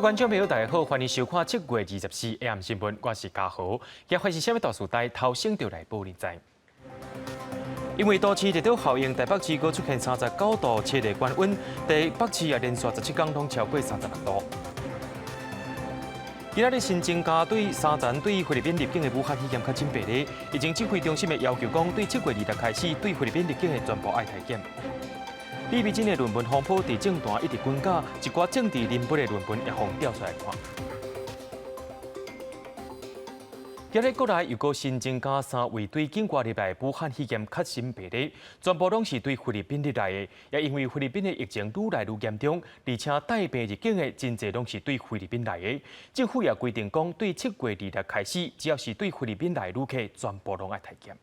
各位觀眾朋友，大家好，歡迎收看7月24 AM 新聞，我是嘉豪。今日發生啥物大事代，頭先就來報你知。因為都市熱島效應，台北市閣出現39度7的高溫，台北市也連續17天攏超過36度。今仔日新增加對三層對菲律賓入境的武漢肺炎確診病例，疫情指揮中心的要求講，對7月20開始對菲律賓入境的全部愛篩檢。李美珍的論文風波佇政壇一直滾絞，一寡政治人物的論文也予調出來看。今日國內又閣新增加三位對境外入來武漢肺炎確診病例，全部攏是對菲律賓入來的。也因為菲律賓的疫情愈來愈嚴重，而且帶病入境的真濟攏是對菲律賓來的。政府也規定講，對7月20開始，只要是對菲律賓來的旅客，全部攏愛篩檢。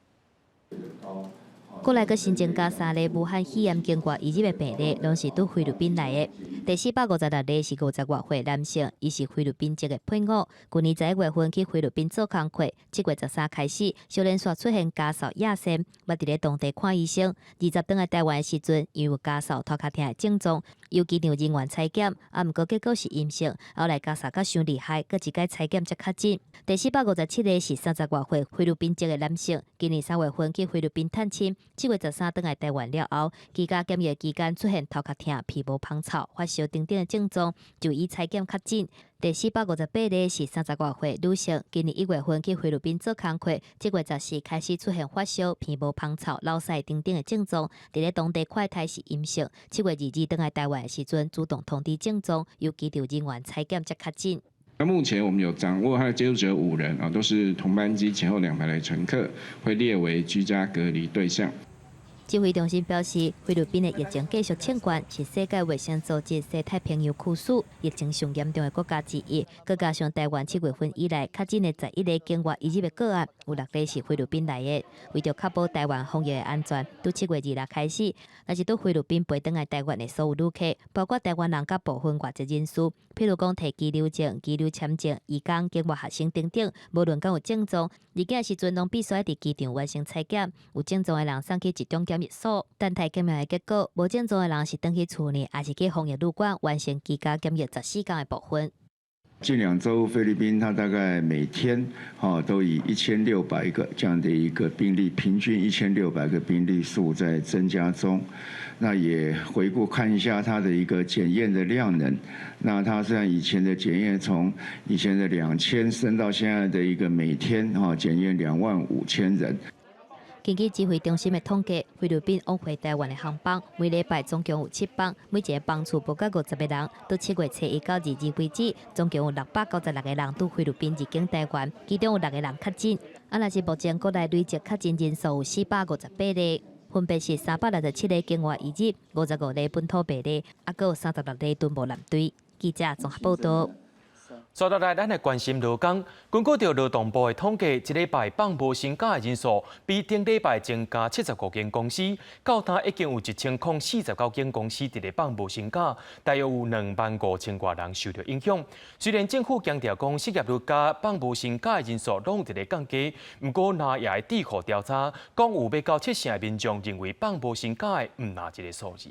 國內閣新增加三例武漢肺炎境外移入的病例，攏是對菲律賓來的。第456例是50外歲男性，伊是菲律賓籍的配偶。去年11月份去菲律賓做工課，7月13開始，小連續出現咳嗽、吔疝，捌佇咧當地看醫生。20轉來台灣的時陣，因為有咳嗽、頭殼疼的症狀，由機場人員採檢，啊，毋過結果是陰性。後來咳嗽閣傷厲害，閣一擺採檢才確診。第457例是30外歲菲律賓籍的男性，今年3月份去菲律賓探親。7月13轉來台灣了後，居家檢疫期間出現頭殼疼、鼻毛芳臭、發燒等等的症狀，就醫採檢確診。第458例是30外歲女性，今年1月份去菲律賓做工課，7月14開始出現發燒、鼻毛芳臭、流屎等等的症狀，佇咧當地快篩是陰性。7月22轉來台灣的時陣，主動通知症狀，由機場人員採檢才確診。那目前我們有掌握他的接觸者5人啊，都是同班機前後兩排的乘客，會列為居家隔離對象。指揮中心表示，菲律賓的疫情繼續衝懸，是世界衛生組織西太平洋區域疫情上嚴重的國家之一。閣加上台灣7月份以來確診的11例境外移入的個案，有六例是菲律賓來的。為著確保台灣防疫的安全，對7月26開始，若是對菲律賓飛轉來台灣的所有旅客，包括台灣人佮部分外籍人士，譬如講提居留證、居留簽證、移工、境外學生等等，無論敢有症狀，入境時陣攏必須愛佇機場完成採檢。有症狀的人送去集中檢疫所，等待檢驗的結果。無症狀的人是轉去厝內，抑是去防疫旅館完成居家檢疫14天的部分。近2周，菲律賓它大概每天都以1600個這樣的一個病例，平均1600個病例數在增加中。那也回顧看一下它的一個檢驗的量能，那它雖然以前的檢驗從以前的2000升到現在的一個每天檢驗25,000人。根據指揮中心的統計，菲律賓往回台灣的航班每禮拜總共有七班，每一個班次無到50個人。到7月初一到22為止，總共有696個人對菲律賓入境台灣，其中有六個人確診。啊，若是目前國內累計確診人數有458例，分別是367例境外移入，55例本土病例，啊，閣有36例敦睦艦隊。記者綜合報道。接落來，咱來關心勞工。根據著勞動部的統計，這禮拜放無薪假的人數比頂禮拜增加75間公司，到今已經有1049間公司佇咧放無薪假，大約有2萬5千外人受著影響。雖然政府強調講失業率佮放無薪假的人數攏佇咧降低，毋過若也會智庫調查，講有欲到七成的民眾認為放無薪假的毋若一個數字。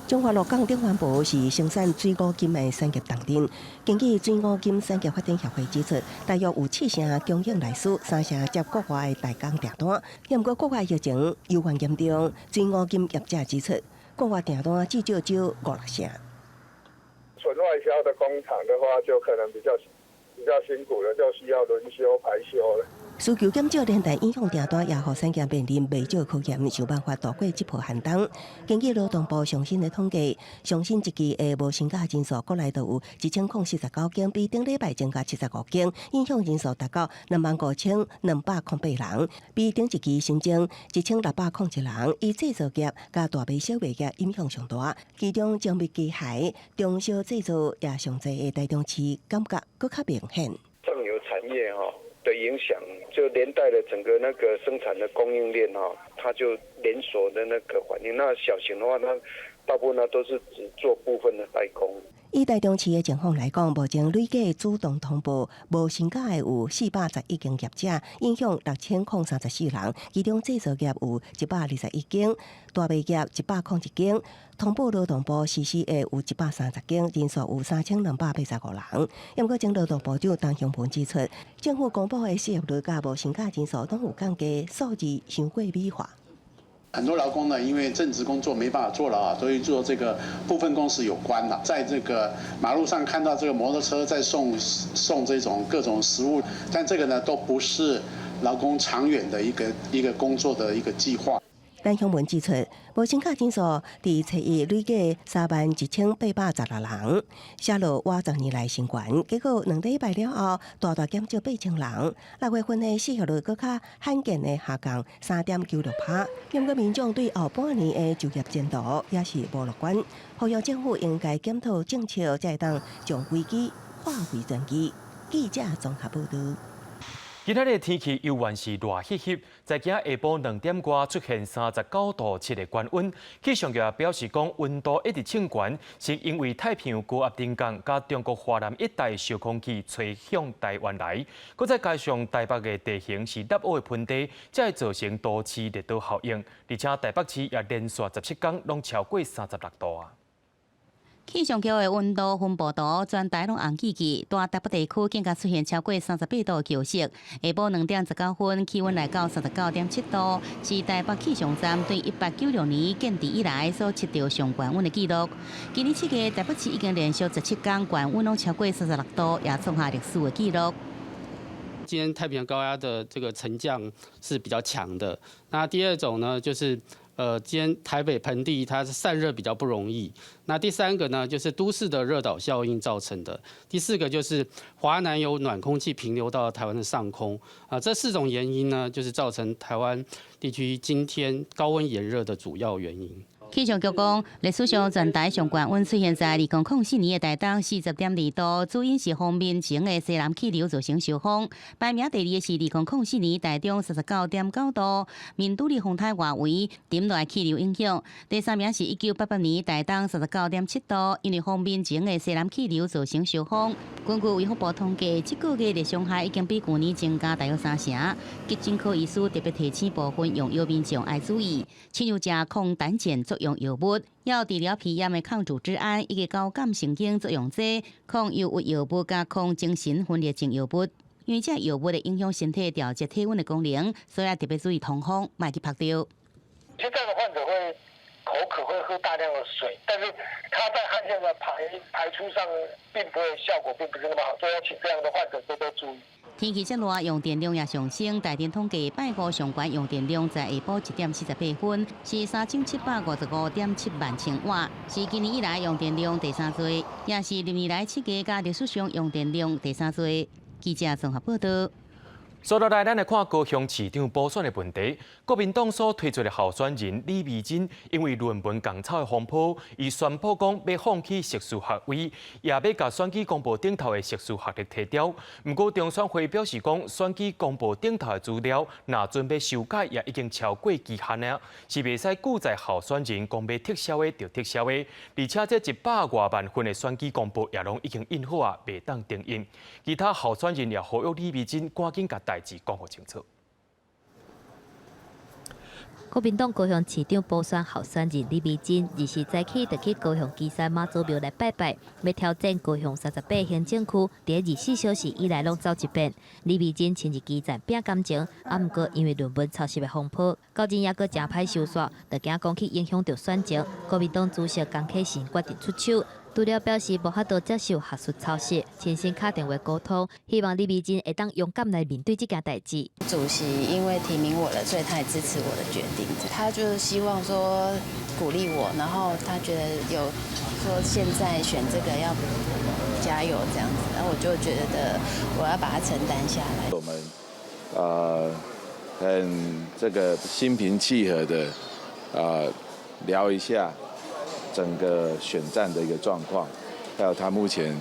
彰化鹿港頂環埔是生產水五金的產業重鎮。根據水五金產業發展協會指出，大約有七成供應來自三成接國外的代工訂單。毋過國外疫情猶原嚴重，水五金業者指出，國外訂單至少少五六成。純外銷的工廠的話，就可能比較辛苦了，就需要輪休排休了。需求減少，連帶影響訂單，也予產業面臨袂少考驗，想辦法度過這波寒冬。根據勞動部上新的統計，上新一期的無薪假人數，國內都有1049間，比頂禮拜增加75間，影響人數達到25,208人，比頂一期新增1601人。以製造業佮大微小微業影響上大，其中精密機械、中小製造也上濟的台中市，感覺閣較明顯。上游產業的影響，就連帶了整個那個生產的供應鏈哈，它就連鎖的那個反應。那小型的話，它大部分呢都是只做部分的代工。以台中市的情況來講，目前累計主動通報無薪假的有411間業者，影響6034人，其中製造業有121間，大賣業101間，通報勞動部實施的有130間，人數有3285人。毋過，前勞動部長陳雄文指出，政府公布的失業率佮無薪假人數攏有降低，數字傷過美化。很多勞工呢，因為正職工作沒辦法做了啊，所以做這個部分工時有關啦。在這個馬路上看到這個摩托車在送這種各種食物，但這個呢都不是勞工長遠的一個工作的一個計劃。陳雄文指出，無薪假人數佇初一累計31,816人，寫落倚10年來新高。結果2禮拜了後，大大減少8000人。6月份的失業率閣較罕見的下降3.96%。毋過民眾對後半年的就業前途也是無樂觀，呼籲政府應該檢討政策，才會當將危機化為轉機。記者綜合報導。今仔日天氣猶原是熱翕翕，在今下晡2點外出現39.7度的高溫。氣象局也表示講，溫度一直衝懸，是因為太平洋高壓頂降佮中國華南一帶燒空氣吹向台灣來，閣再加上台北的地形是凹凹的盆地，才會造成都市熱島效應。而且台北市也連續17天攏超過36度啊！氣象局的溫度分布圖，全台攏紅記記，大台北地區更加出現超過38度的記錄。下晡2點19分，氣溫來到39.7度，是台北氣象站對1896年建置以來所測著上懸溫的記錄。今年7月，台北市已經連續17天懸溫攏超過36度，也創下歷史的記錄。今天太平洋高壓的這個沉降是比較強的。那第二種呢，就是今天台北盆地它是散熱比較不容易。那第三個呢，就是都市的熱島效應造成的。第四個就是華南有暖空氣平流到台灣的上空。啊，這四種原因呢，就是造成台灣地區今天高溫炎熱的主要原因。氣象局講，歷史上全台上懸溫出現在2004年的台東40.2度，主因是鋒面前的西南氣流造成受風。排名第二的是2004年台中39.9度，面拄佇風台外圍頂來氣流影響。第三名是1988年台東39.7度，因為鋒面前的西南氣流造成受風。根據衛福部統計，這個月熱傷害已經比舊年增加大約三成。急診科醫師特別提醒部分用藥民眾愛注意，親像食抗膽鹼作用藥物，猶治療皮炎的抗組織胺，以及交感神經作用劑、抗憂鬱藥物佮抗精神分裂症藥物。因為這藥物會影響身體調節體溫的功能，所以要特別注意通風，莫去曝著。其實這樣的患者會口渴，會喝大量的水，但是他在汗腺的排出上並不會效果，並不是那麼好，所以要請這樣的患者多多注意。天氣這熱，用電量也上升。台電統計，拜五上懸用電量在下晡1點48分，是3755.7萬千瓦，是今年以來用電量第三多，也是歷年來7月佮歷史上用電量第三多。記者綜合報道。接落來，咱來看高雄市長補選的問題。國民黨所推出的候選人李美珍，因為論文共抄的風波，伊宣布講欲放棄碩士學位，也欲共選舉公報頂頭的碩士學歷提掉。毋過中選會表示講，選舉公報頂頭的資料，若準備修改，也已經超過期限了，是袂使拒載候選人講欲撤銷的就撤銷的。而且這100外萬份的選舉公報也攏已經印好啊，袂當重印。其他候選人也呼籲李美珍趕緊共代誌講予清楚。國民黨高雄市長補選候選人李美珍，20早起就去高雄旗山媽祖廟來拜拜，欲挑戰高雄38行政區，佇24小時以內攏走一遍。李美珍親自基層拼感情，啊，毋過因為論文抄襲的風波，到今猶閣誠歹收煞，就驚講去影響著選情。國民黨主席江啟臣決定出手。除了表示無法度接受學術抄襲，親身敲電話溝通，希望李美珍會當勇敢來面對這件代誌。主席因為提名我了，所以他也支持我的決定。他就是希望說鼓勵我，然後他覺得有說現在選這個要加油這樣子，然後我就覺得我要把它承擔下來。我們很這個心平氣和的聊一下整個選戰的一個狀況，還有他目前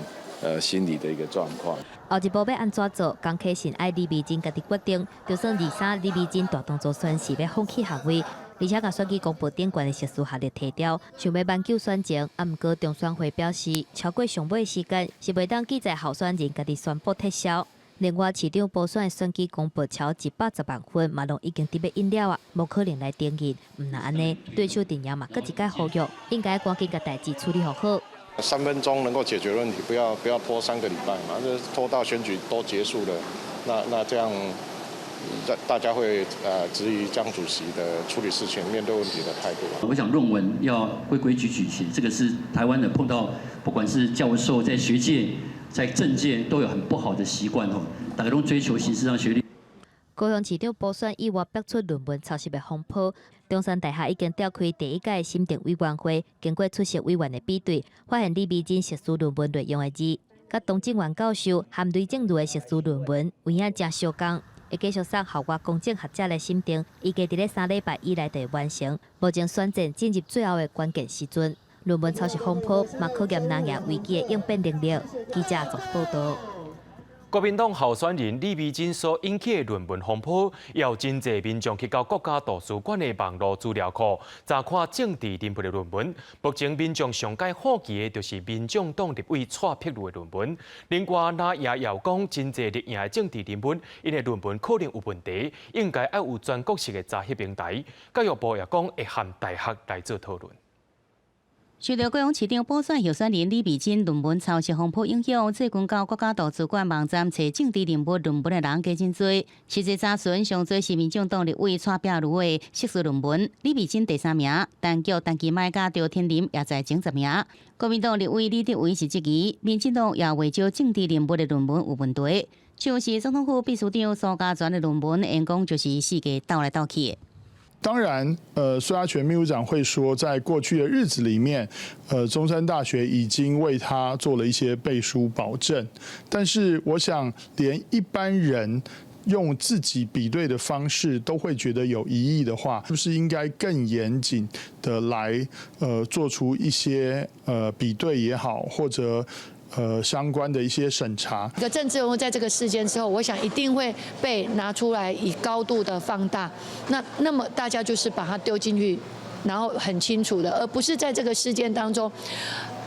心理的一個狀況。後一步欲按怎做？江啟臣愛李美珍家己決定。就算23李美珍大動作宣示欲放棄學位，而且共選舉公報頂懸的碩士學歷提掉，想欲挽救選情。啊，毋過中選會表示，超過上尾時間是袂當記載候選人家己宣布撤銷。另外，市長補選的選舉公報超110萬份，嘛攏已經佇欲印了啊，無可能來重印。毋但按呢，對手陣營嘛，閣一擺呼籲，應該趕緊共代誌處理予好。 3分鐘能夠解決問題，不要拖3個禮拜嘛，這拖到選舉都結束了，那這樣，大家會質疑江主席的處理事情、面對問題的態度。我想論文要規規矩矩寫，這個是台灣的碰到，不管是教授在學界、在政界都有很不好的習慣哦，大家都追求形式上學歷。高雄市長補選意外爆出論文抄襲的風波，中山大學已經召開第一屆審定委員會，經過出席委員的比對，發現李美珍碩士論文內用的字，佮董正元教授含雷正如的碩士論文有影誠相仝，會繼續送校外公正學者來審定，預計佇咧3禮拜以內就會完成。目前選戰進入最後的關鍵時陣，論文抄襲風波嘛考驗藍營危機的應變能力。記者綜合報導。國民黨候選人李美珍所引起的論文風波，也有真濟民眾去到國家圖書館的網路資料庫查看政治人物的論文。目前民眾上蓋好奇的就是民眾黨立委蔡碧如的論文。另外，藍營也有講真濟綠營的政治人物，𪜶的論文可能有問題，應該愛有全國性的查核平台。教育部也講會和大學來做討論。受到高雄市長補選候選人李美珍論文抄襲風波影響，最近到國家圖書館網站揣政治人物論文的人加真濟。實際查詢上濟是民眾黨立委蔡壁如的碩士論文，李美珍第三名，陳菊、陳其邁佮趙天麟也在前10名。國民黨立委李德維是質疑，民進黨也袂少政治人物的論文有問題，像是總統府秘書長蘇嘉全的論文，𪜶講就是四界鬥來鬥去的。當然，蘇嘉全秘書長會說，在過去的日子裡面，中山大學已經為他做了一些背書保證。但是，我想連一般人用自己比對的方式都會覺得有疑義的話，是不是應該更嚴謹的來，做出一些比對也好，或者相關的一些審查。一個政治人物在這個事件之後，我想一定會被拿出來以高度的放大。那麼大家就是把它丟進去，然後很清楚的，而不是在這個事件當中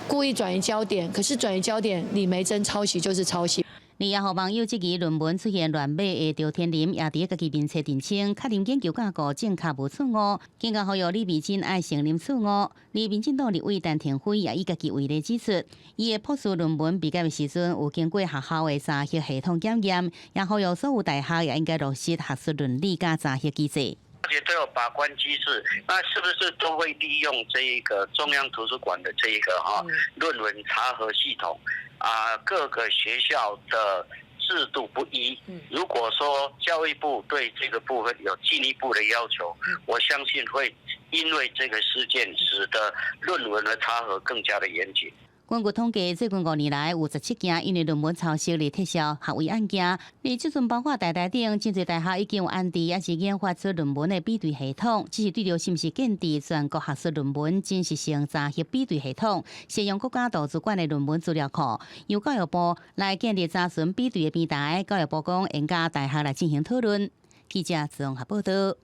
故意轉移焦點。可是轉移焦點，李眉蓁抄襲就是抄襲。而也予網友質疑論文出現亂碼的趙天麟，也佇家己面冊澄清，確認研究架構正確無錯誤，更加呼籲李美珍愛承認錯誤。而民進黨立委陳亭妃也以家己為例指出，伊的博士論文畢業的時陣有經過學校的查核系統檢驗，也呼籲所有大學也應該落實學術倫理佮查核機制。而且都有把關機制，那是不是都會利用這一個中央圖書館的這一個哈論文查核系統？啊，各個學校的制度不一。如果說教育部對這個部分有進一步的要求，我相信會因為這個事件，使得論文的查核更加的嚴謹。根據統計，最近5年來有17件因為論文抄襲而撤銷學位案件。而這陣包括台大等真濟大學已經有安置，抑是研發出論文的比對系統，只是對著是毋是建置全國學術論文真實性查核比對系統，先用國家圖書館的論文資料庫，由教育部來建立查詢比對的平台。教育部講，會佮大學來進行討論。記者綜合報道。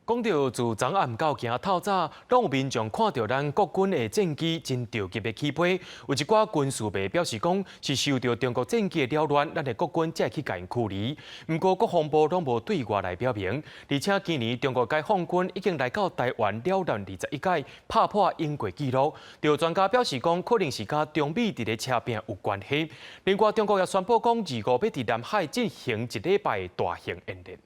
講到自昨暗到今透早，攏有民眾看著咱國軍的戰機真著急欲起飛，有一寡軍事迷表示講是受著中國戰機的擾亂，咱的國軍才會去共𪜶驅離。毋過國防部攏無對外來表明。而且今年中國解放軍已經來到台灣擾亂21屆，拍破英國紀錄。有專家表示講，可能是佮中美佇咧車拼有關係。另外，中國也宣布講，25欲佇南海進行一禮拜的大型演練。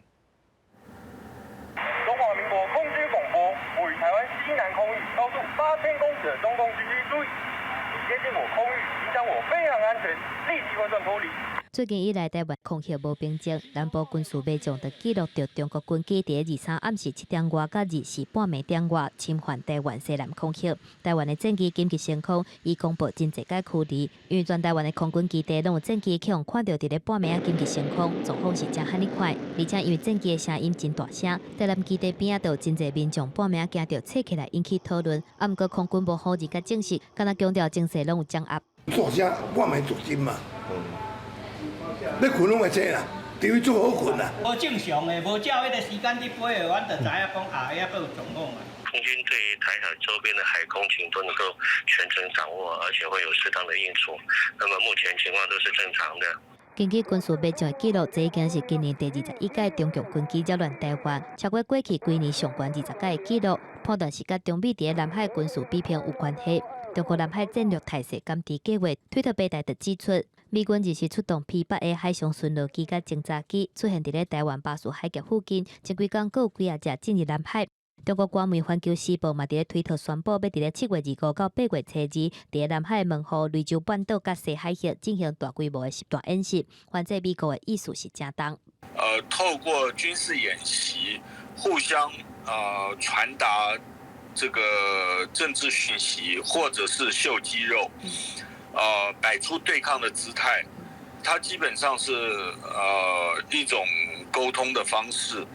中華民國空軍廣播，位於台灣西南空域，高度8000公尺的中共軍機注意，已接近我空域，影響我飛航安全，立即關斷脫離。最近以來，台灣空域無平靜，南部軍事迷眾就記錄著中國軍機佇23暗時7點外佮24半暝點外侵犯台灣西南空域。台灣的戰機緊急升空，已公布真濟擺驅離，因為全台灣的空軍基地攏有戰機去予看著佇咧半暝仔緊急升空，狀況是誠罕呢快。而且因為戰機的聲音真大聲，台南基地邊仔就有真濟民眾半暝仔驚著醒起來引起討論。啊，毋過空軍無否認佮證實，敢若強調情勢攏有掌握。大聲，半暝做真嘛。欲睏攏會醒啦，因為足好睏啊。無正常的，無照彼个時間去飛的，阮就知影講啊，猶閣有狀況啊。空軍對於台海周邊的海空情都能夠全程掌握，而且會有適當的應處。那麼目前情況都是正常的。根據軍事備戰記錄，這已經是今年第21屆中共軍機擾亂台灣，超過過去幾年上懸20屆的記錄，判斷是佮中美佇南海軍事比拼有關係。中國南海戰略態勢監視計劃推特平台就指出，美軍日時出動 P-8A 海上巡邏機佮偵察機，出現佇咧台灣巴士海峽附近，前幾工閣有幾仔隻進入南海。中國官媒《環球時報》嘛佇咧推特宣布，欲佇咧7月25到8月初2，佇咧南海門戶、雷州半島佮西海域進行大規模的實彈演習。反制美國的意思是誠重。透過軍事演習，互相傳達這個政治訊息，或者是秀肌肉，擺出對抗的姿態，它基本上是一種溝通的方式。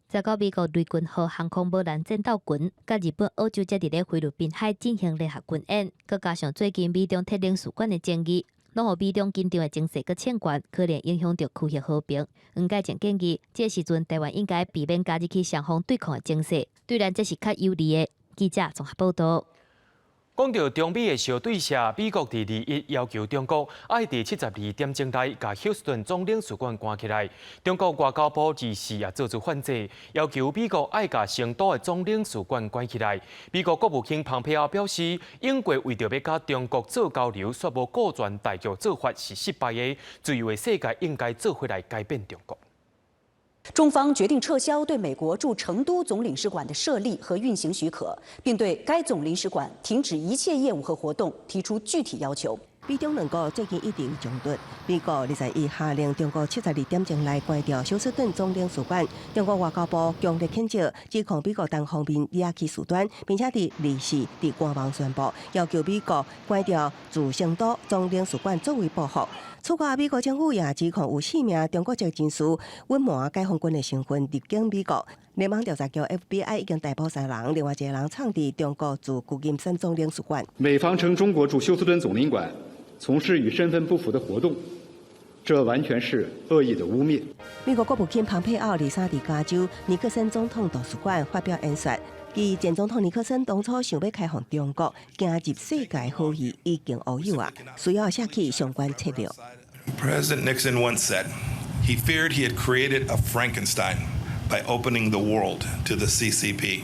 再到美國雷根號航空母艦戰鬥群，佮日本澳洲則佇咧菲律賓海進行聯合軍演，閣加上最近美中撤領事館的爭議，攏予美中緊張的情勢閣升懸，可能影響著區域和平。黃介正建議，這個時陣台灣應該避免加入去雙方對抗的情勢，對咱這是較有利的。記者綜合報導。講著中美的相對射，美國佇21要求中國愛佇72點鐘內共休斯頓總領事館關起來。中國外交部24也做出反制，要求美國愛共成都的總領事館關起來。美國國務卿蓬佩奧表示，英國為著欲佮中國做交流，煞無顧全大局做法是失敗的。自由的世界應該做伙來改變中國。中方決定撤銷對美國駐成都總領事館的設立和運行許可，並對該總領事館停止一切業務和活動提出具體要求。美中兩國最近一直有衝突。美國21下令中國72點鐘內關掉休斯頓總領事館。中國外交部強烈譴責，指控美國單方面惹起事端，並且佇24佇官網宣布，要求美國關掉駐成都總領事館作為報復。此外，美國政府也指控有四名中國籍人士隱瞞解放軍的身份入境美國。聯邦調查局 FBI 已經逮捕三人，另外一個人藏佇中國駐舊金山總領事館。美方稱中國駐休斯頓總領館從事與身份不符的活動，這完全是惡意的污衊。美國國務卿蓬佩奧23佇加州尼克森總統圖書館發表演說。其前總統尼克森當初想欲開放中國，行入世界好意已經烏有啊，需要捨棄相關策略。 President Nixon once said he feared he had created a Frankenstein by opening the world to the CCP.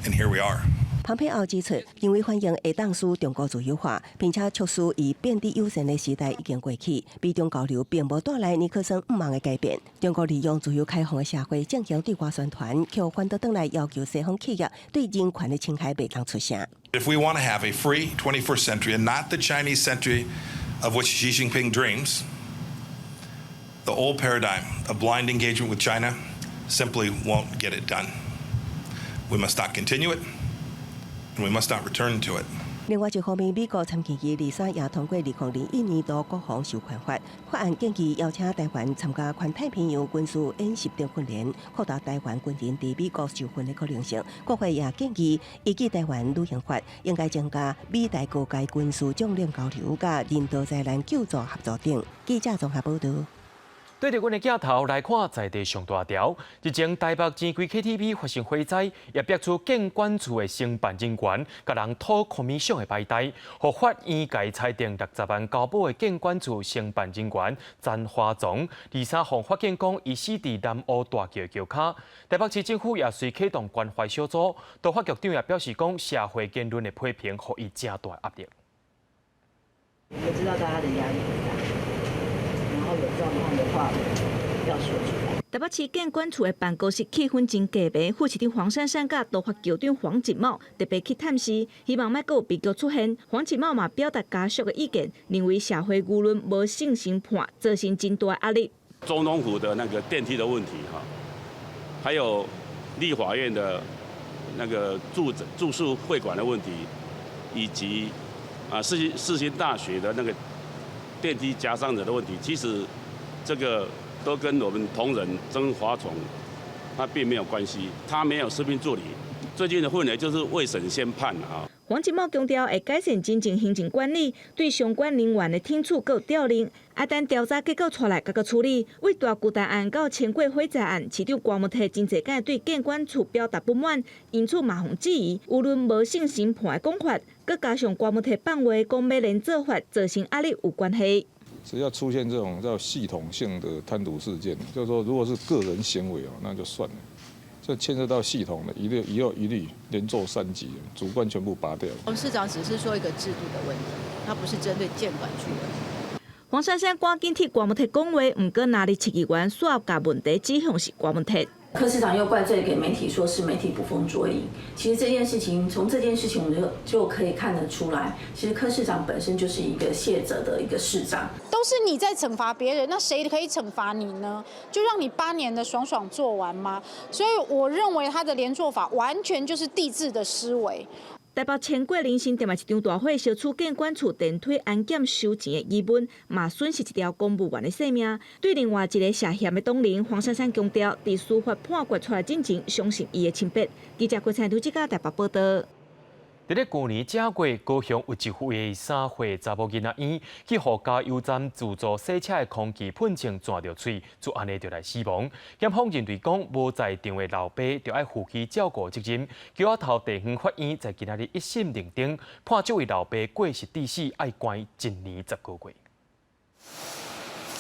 And here we are. 蓬佩奧指出，認為繁榮會當使中國自由化，並且促使伊變得友善的時代已經過去。美中交流並無帶來尼克森向望的改變。中國利用自由開放的社會進行對外宣傳，卻反倒轉來要求西方企業對人權的侵害袂當出聲。 If we want to have a free 21st century and not the Chinese century of which Xi Jinping dreams, the old paradigm of blind engagement with China simply won't get it done. We must not continue it, and we must not return to it. 另外一方面，美國參議院23也通過2021年度國防授權法，法案建議邀請台灣參加環太平洋軍事演習等訓練，擴大台灣軍人佇美國受訓的可能性。國會也建議依據台灣旅行法，應該增加美台高階軍事將領交流、佮人道災難救助合作等。記者綜合報導。對著阮的鏡頭來看，在地上大條。日前台北錢櫃 KTV 發生火災，也逼出建管處的承辦人員，共人討 commission 的牌代，予法院共裁定60萬交保的建管處承辦人員詹華總，23予發現講，伊死佇南湖大橋橋跤。台北市政府也隨啟動關懷小組，都發局長也表示講，社會言論的批評，予伊誠大壓力。我知道大家的壓力很大。然後有狀況的話，要說出來。台北市建管處的辦公室氣氛真低迷，副市長黃珊珊佮都發局長黃錦茂特別去探視，希望莫閣有悲劇出現。黃錦茂嘛表達家屬的意見，認為社會輿論無性審判，造成真大壓力。總統府的那個電梯的問題，哈，還有立法院的那個住宿會館的問題，以及啊世新大學的那個電梯夾傷者的問題，其實這個都跟我們同仁曾華崇他並沒有關係，他沒有食品助理。最近的氛圍就是未審先判啊。黃錦茂強調會改善真正行政管理，對相關人員的聽取閣調任，愛等調查結果出來，閣閣處理。為大巨蛋案到輕軌火災案，市長郭文棣真濟擺對建管處表達不滿，因此嘛予質疑，輿論無性審判的講法，閣加上郭文棣放話講欲連做法，造成壓力有關係。只要出現這種叫系統性的貪瀆事件，就是說如果是個人行為哦，那就算了。這牽涉到系統的，一律以後一律連做三級，主管全部拔掉。黃市長只是說一個制度的問題，他不是針對建管處的。黃珊珊趕緊替郭文棣講話，毋過哪里市議員煞共問題指向是郭文棣。柯市長又怪罪給媒體，說是媒體捕風捉影。其實這件事情，從這件事情我們就可以看得出來，其實柯市長本身就是一個卸責的一個市長。都是你在懲罰別人，那誰可以懲罰你呢？就讓你8年的爽爽做完嗎？所以我認為他的連坐法完全就是帝制的思維。台北輕軌林森店嘛一場大火，燒出建管處電梯安檢收錢的疑問，嘛損失一條公務員的性命。對另外一个涉嫌的黨人黃珊珊強調，佇司法判決出來進前，相信伊的清白。記者郭彩圖這家台北報道。佇咧舊年正月，高雄有一位3歲查某囡仔嬰，去予加油站自助洗車的空氣噴槍鑽著喙，就按呢就來死亡。檢方認為講，無在場的老爸著愛負起照顧責任。橋仔頭地方法院在今仔日一審認定，判這位老爸過失致死，愛關1年10個月。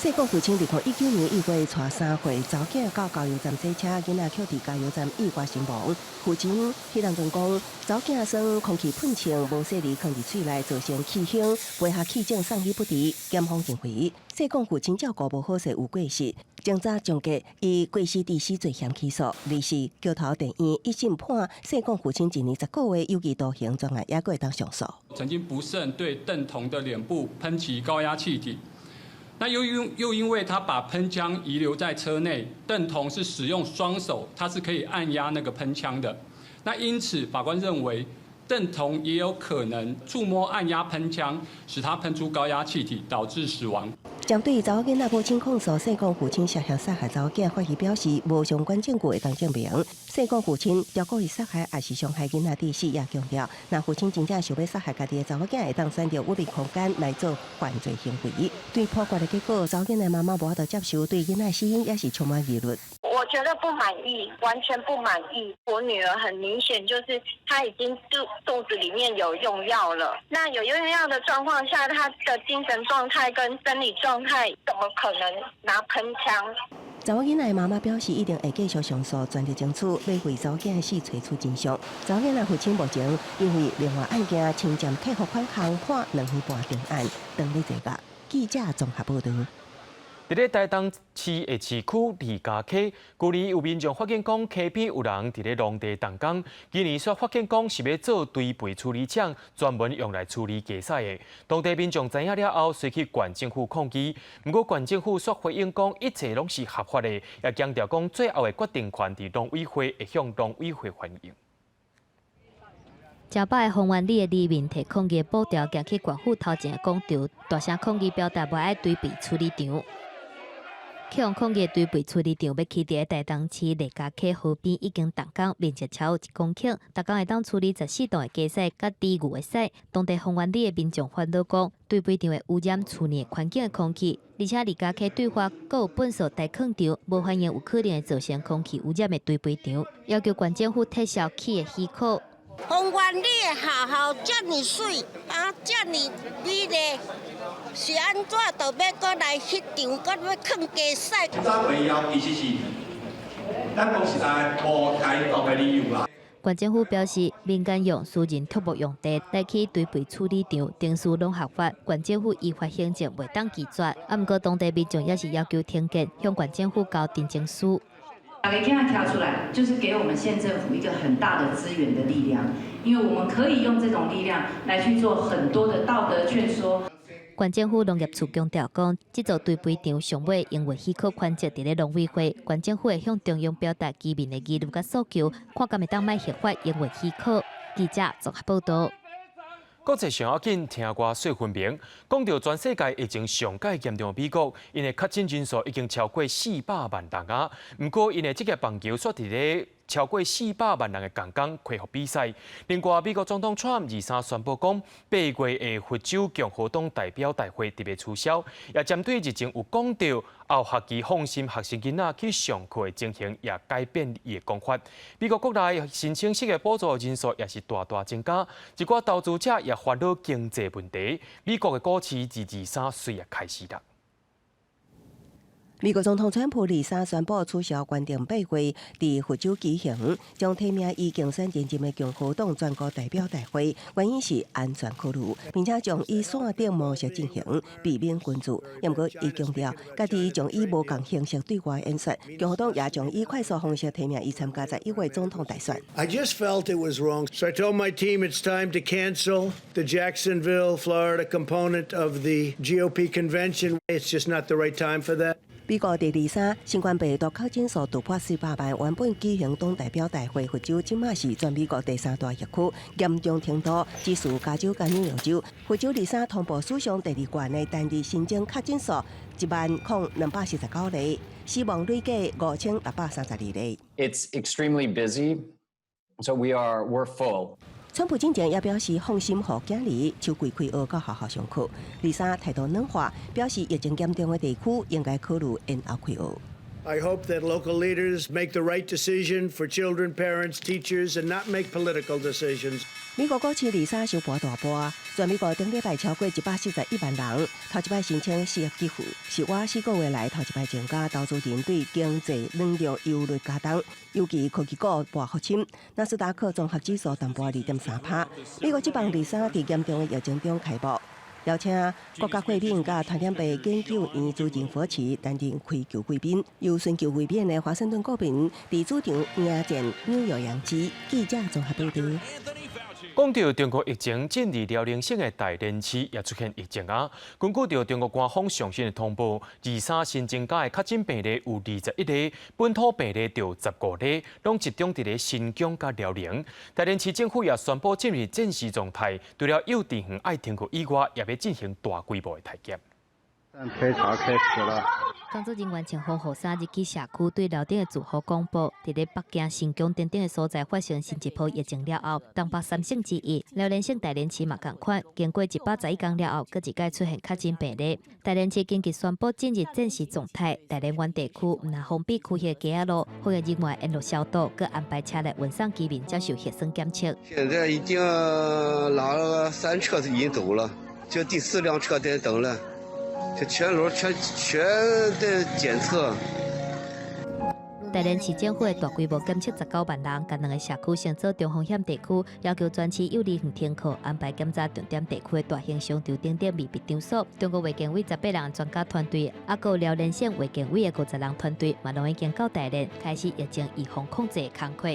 姓郭父親2019年1月帶3歲查某囝到加油站洗車，囡仔卻佇加油站意外身亡。父親彼當陣講，查某囝耍空氣噴槍無細膩囥佇喙內，造成氣胸，飛下氣腫送醫不治。檢方認為，姓郭父親照顧無好勢有過失，偵查終結以過失致死罪嫌起訴。二是橋頭地院一審判姓郭父親1年10個月有期徒刑，專案也閣會當上訴。曾經不慎對鄧童的臉部噴起高壓氣體。那又因為他把噴槍遺留在車內，鄧童是使用雙手，他是可以按壓那個噴槍的。那因此法官認為，鄧童也有可能觸摸按壓噴槍，使他噴出高壓氣體，導致死亡。針對查某囡仔母親控訴，姓郭父親涉嫌殺害查某囝，法醫表示無相關證據會當證明。姓郭父親著故意殺害抑是傷害囡仔致死，也強調，若父親真正想欲殺害家己的查某囝，會當選擇隱秘空間來做犯罪行為。對判決的結果，查某囡仔媽媽無法度接受，對囡仔死因也是充滿疑慮。我覺得不滿意，完全不滿意。我女兒很明顯就是她已經肚子裡面有用藥了。那有用藥的狀況下，她的精神狀態跟生理狀態怎麼可能拿噴槍？查某囡仔的媽媽表示，一定會繼續上訴，全力爭取，欲為查某囝的死揣出真相。查某囡仔父親目前因為另外案件侵佔客戶款項判2年半定案，當咧坐監。記者綜合報道。佇咧台東市的市區苓家溪，舊年有民眾發現講溪邊有人佇咧農地動工，今年煞發現講是欲做堆肥處理廠，專門用來處理雞屎的。當地民眾知影了後，隨去縣政府抗議。毋過縣政府煞回應講，一切攏是合法的，也強調講最後的決定權佇農委會，會向農委會反映。正擺豐原里的里民提抗議布條，行去縣府頭前的廣場，大聲抗議，表達無愛堆肥處理廠。去予抗議堆肥處理廠欲起佇台東市苓家溪河邊已經動工，面積超1公頃，逐工會當處理14噸的雞屎佮豬牛的屎。當地豐原里的民眾煩惱講，堆肥場會污染厝內環境的空氣，而且苓家溪對岸閣有糞埽堆囥場，無歡迎有可能會造成空氣污染的堆肥場，要求縣政府撤銷起的許可。豐原里的學校遮爾媠，啊，遮爾美麗，是按怎就欲閣來彼場，閣欲囥雞屎？早回以後，其實是咱講實在無開動的理由啦。縣政府表示，民間用私人土木用地來起堆肥處理廠，程序攏合法，縣政府依法行政，袂當拒絕。啊，毋過當地民眾也是要求停建，向縣政府交陳情書。大家今天跳出來，就是給我們縣政府一個很大的資源的力量，因為我們可以用這種力量來去做很多的道德勸說。縣政府農業處強調講，這座堆肥場上尾營運許可權責佇咧農委會，縣政府會向中央表達居民的疑慮佮訴求，看敢會當莫核發營運許可。記者綜合報道。國際上要緊，聽歌說分明。講到全世界疫情上蓋嚴重的美國，𪜶的確診人數已經超過400萬人啊。毋過，𪜶的職業棒球煞佇咧超過400萬人的共工恢復比賽。另外，美國總統川普二三宣布講，8月的佛州共和黨代表大會特別取消，也針對日前有講到後學期放心學生囡仔去上課的情形，也改變伊的講法。美國國內申請失業補助人數也是大大增加，一寡投資者也煩惱經濟問題。美國的股市223隨也開始啦。美國總統川普二三宣布取消原定八月佇佛州舉行將提名伊競選連任的共和黨全國代表大會，原因是安全考慮，並且將以線頂模式進行，避免群聚。毋過，伊強調，家己將以無仝形式對外演說，共和黨也將以快速方式提名伊參加11月總統大選。 I just felt it was wrong, so I told my team it's time to cancel the Jacksonville, Florida component of the GOP convention. It's just not the right time for that. 美國佇二三新冠病毒確診數突破400萬，原本舉行黨代表大會，佛州這馬是全美國第三大疫區，嚴重程度只輸加州佮紐約州。佛州二三通報史上第二懸的單日新增確診數10,249例，死亡累計5632例。 It's extremely busy, so we're full. 川普進前也表示放心，予囝兒秋季開學到學校上課。二三態度軟化，表示疫情嚴重的地區應該考慮延後開學。 I hope that local leaders make the right decision for children, parents, teachers, and not make political decisions. 美國股市二三收盤大跌，全美國頂禮拜超過141萬人頭一擺申請失業給付，是倚4個月來頭一擺增加。投資人對經濟軟著憂慮加重，尤其科技股跋予深，納斯達克綜合指數淡跌2.3%。美國職棒二三佇嚴重的疫情中開幕，邀請國家豁免佮傳染病研究院主任佛奇擔任開球貴賓，由孫球衛冕的華盛頓國民佇主場迎戰紐約洋基。記者綜合報導。講到中國疫情進入遼寧省的大連市也出現疫情啊！根據著中國官方上新的通報，二三新增加的確診病例有21例，本土病例就15例，攏集中佇咧新疆佮遼寧。大連市政府也宣布進入戰時狀態，除了幼稚園愛停課以外，也欲進行大規模的篩檢。排查開始了。工作人員穿防護衫入去社區，對樓頂的住戶廣播，佇咧北京、新疆等等的所在發生新一波疫情了後，東北三省之一遼寧省大連市嘛仝款，經過111天了後，閣一擺出現確診病例。大連市緊急宣布進入戰時狀態，大連灣地區毋但封閉區域街仔路，防疫人員沿路消毒，閣安排車來運送居民接受核酸檢測。現在已經拉了三車已經走了，就第四輛車在等了。這全樓全全在檢測。大連市政府的大規模檢測19萬人，共兩个社區稱做中風險地區，要求全市幼兒園停課，安排檢查重點地區的大型商場等等密閉場所。中國衛健委18人專家團隊，抑閣遼寧省衛健委的50人團隊，嘛攏已經到大連開始疫情預防控制的工作。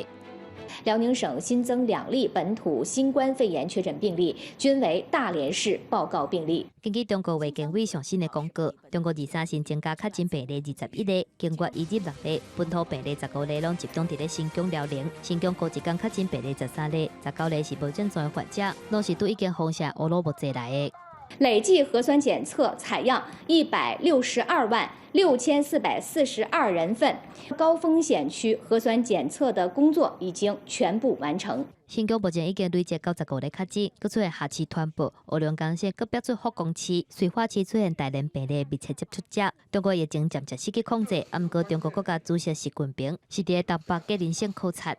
遼寧省新增2例本土新冠肺炎確診病例，均為大連市報告病例。根據中國衛健委上新的公告，中國二三新增加確診病例21例，境外移入6例，本土病例15例，攏集中佇咧新疆遼寧。新疆過一工確診病例13例，19例是無症狀的患者，攏是對已經封城烏魯木齊來的。累計核酸檢測採樣1,626,442人份，高風險區核酸檢測的工作已經全部完成。新疆目前已經累計95例確診，閣出現下市傳播。黑龍江省閣標出福岡市、綏化市出現大連病例密切接觸者。中國疫情漸漸失去控制，毋過中國國家主席習近平是佇東北吉林省考察，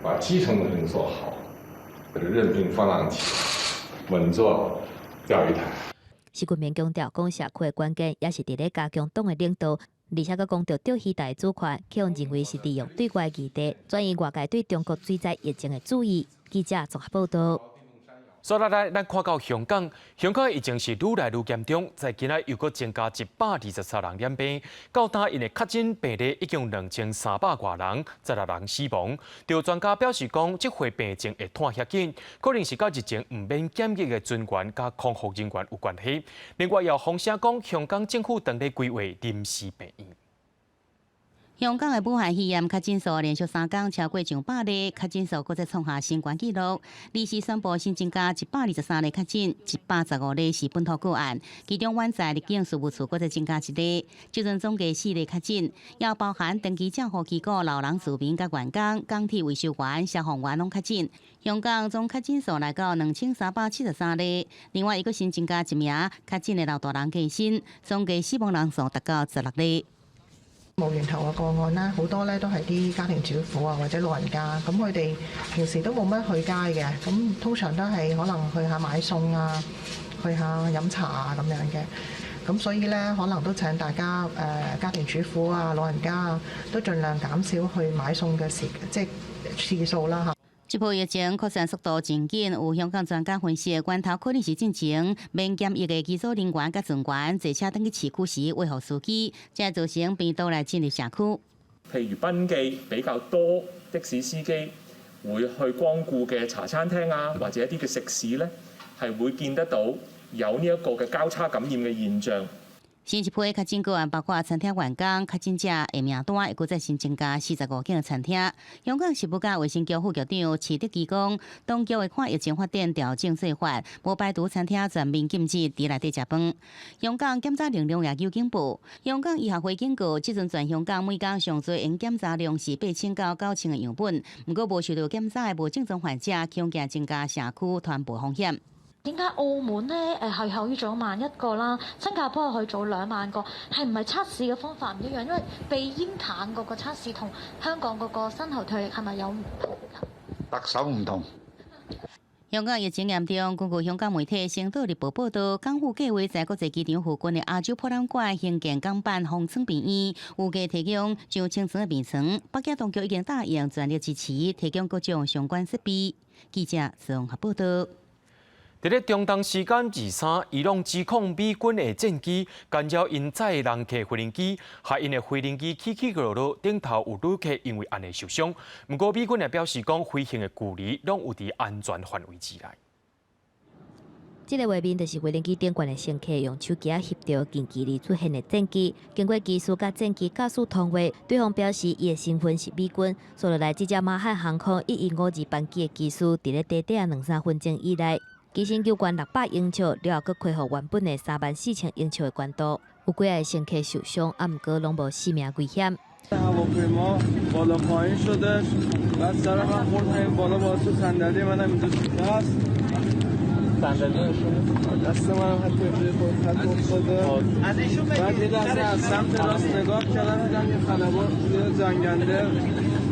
把基層的事情做好，任憑風浪起，穩坐釣魚台。習近平強調，講社區的關鍵也是佇咧加強黨的領導，而且閣講著釣魚台主權，予人認為是利用對外議題轉移外界對中國水災疫情的注意。記者綜合報導。煞落來，咱看到香港，香港的疫情是愈來愈嚴重，在今仔又閣增加123人染病，到今𪜶的確診病例已經2300外人，16人死亡。有專家表示講，這回病情會拖遐緊，可能是佮日前毋免檢疫的船員佮空服人員有關係。另外，也有風聲講，香港政府當咧規劃臨時病院。香港的武漢肺炎確診數連續3工超過上百例，確診數閣再創下新懸紀錄。臨時宣布新增加123例確診，115例是本土個案，其中灣仔入境事務處閣再增加一例，這陣總計四例確診，也包含長期照護機構老人住民佮員工、港鐵維修員、消防員攏確診。香港總確診數來到2373例，另外一個新增加一名確診的老大人過身，總計死亡人數達到16例。無源頭嘅個案啦，好多咧都係啲家庭主婦啊，或者老人家，咁佢哋平時都冇乜去街嘅，咁通常都係可能去下買餸啊，去下飲茶啊咁樣嘅，咁所以咧可能都請大家家庭主婦啊、老人家啊，都盡量減少去買餸嘅時即係次數啦嚇。這波疫情擴散速度真緊，有香港專家分析，源頭可能是進前免檢疫的機組人員佮船員坐車轉去市區時，違號司機，才造成病毒來進入社區。譬如賓記比較多的士司機會去光顧嘅茶餐廳啊，或者一啲嘅食肆咧，係會見得到有呢一個嘅交叉感染嘅現象。新一批確診個案包括餐廳員工、確診者的名單，會閣再新增加45間餐廳。香港食物佮衛生局副局長徐德基講，當局會看疫情發展調整做法，無排除餐廳全面禁止佇內底食飯。香港檢查能量也有進步。香港醫學會警告，這陣全香港每工上濟用檢查量是8000到9000個樣本，毋過無受到檢查的無症狀患者，恐驚增加社區傳播風險。點解澳門呢？係可以做1萬1個啦，新加坡係可以做2萬個，係唔係測試嘅方法唔一樣？因為鼻咽痰嗰個測試同香港嗰個深喉唾液係咪有唔同㗎？特首唔同。香港疫情嚴重，根據香港媒體《星島日報》報道，港府計劃在國際機場附近的亞洲博覽館興建港版方艙病院，預計提供上千床的病床。北京當局已經答應全力支持，提供各種相關設備。記者綜合報道。佇咧中東時間二三，伊朗指控美軍的戰機干擾𪜶載人客飛行機，害𪜶的飛行機起起落落，頂頭有旅客因為按呢受傷。毋過美軍也表示講，飛行的距離攏有佇安全範圍之內。這个畫面就是飛行機頂懸的乘客用手機仔翕著近距離出現的戰機，經過機師佮戰機駕駛通話，對方表示伊的身份是美軍。紲落來，這隻馬漢航空1152班機的機師，佇咧短短兩三分鐘以內，機身救懸600英尺，了後閣恢復原本的34000英尺的高度，有幾个乘客受傷，啊，毋過攏無性命危險。 هواپیما بالا پایین شده بعد سر من خورد همین بالا باز شد صندلی منم اینجا شکست صندلی دست منم حتی اینجا خورد خط افتاده بعد یه لحظه از سمت راست نگاه کردم دیدم یه خلبان یه جنگنده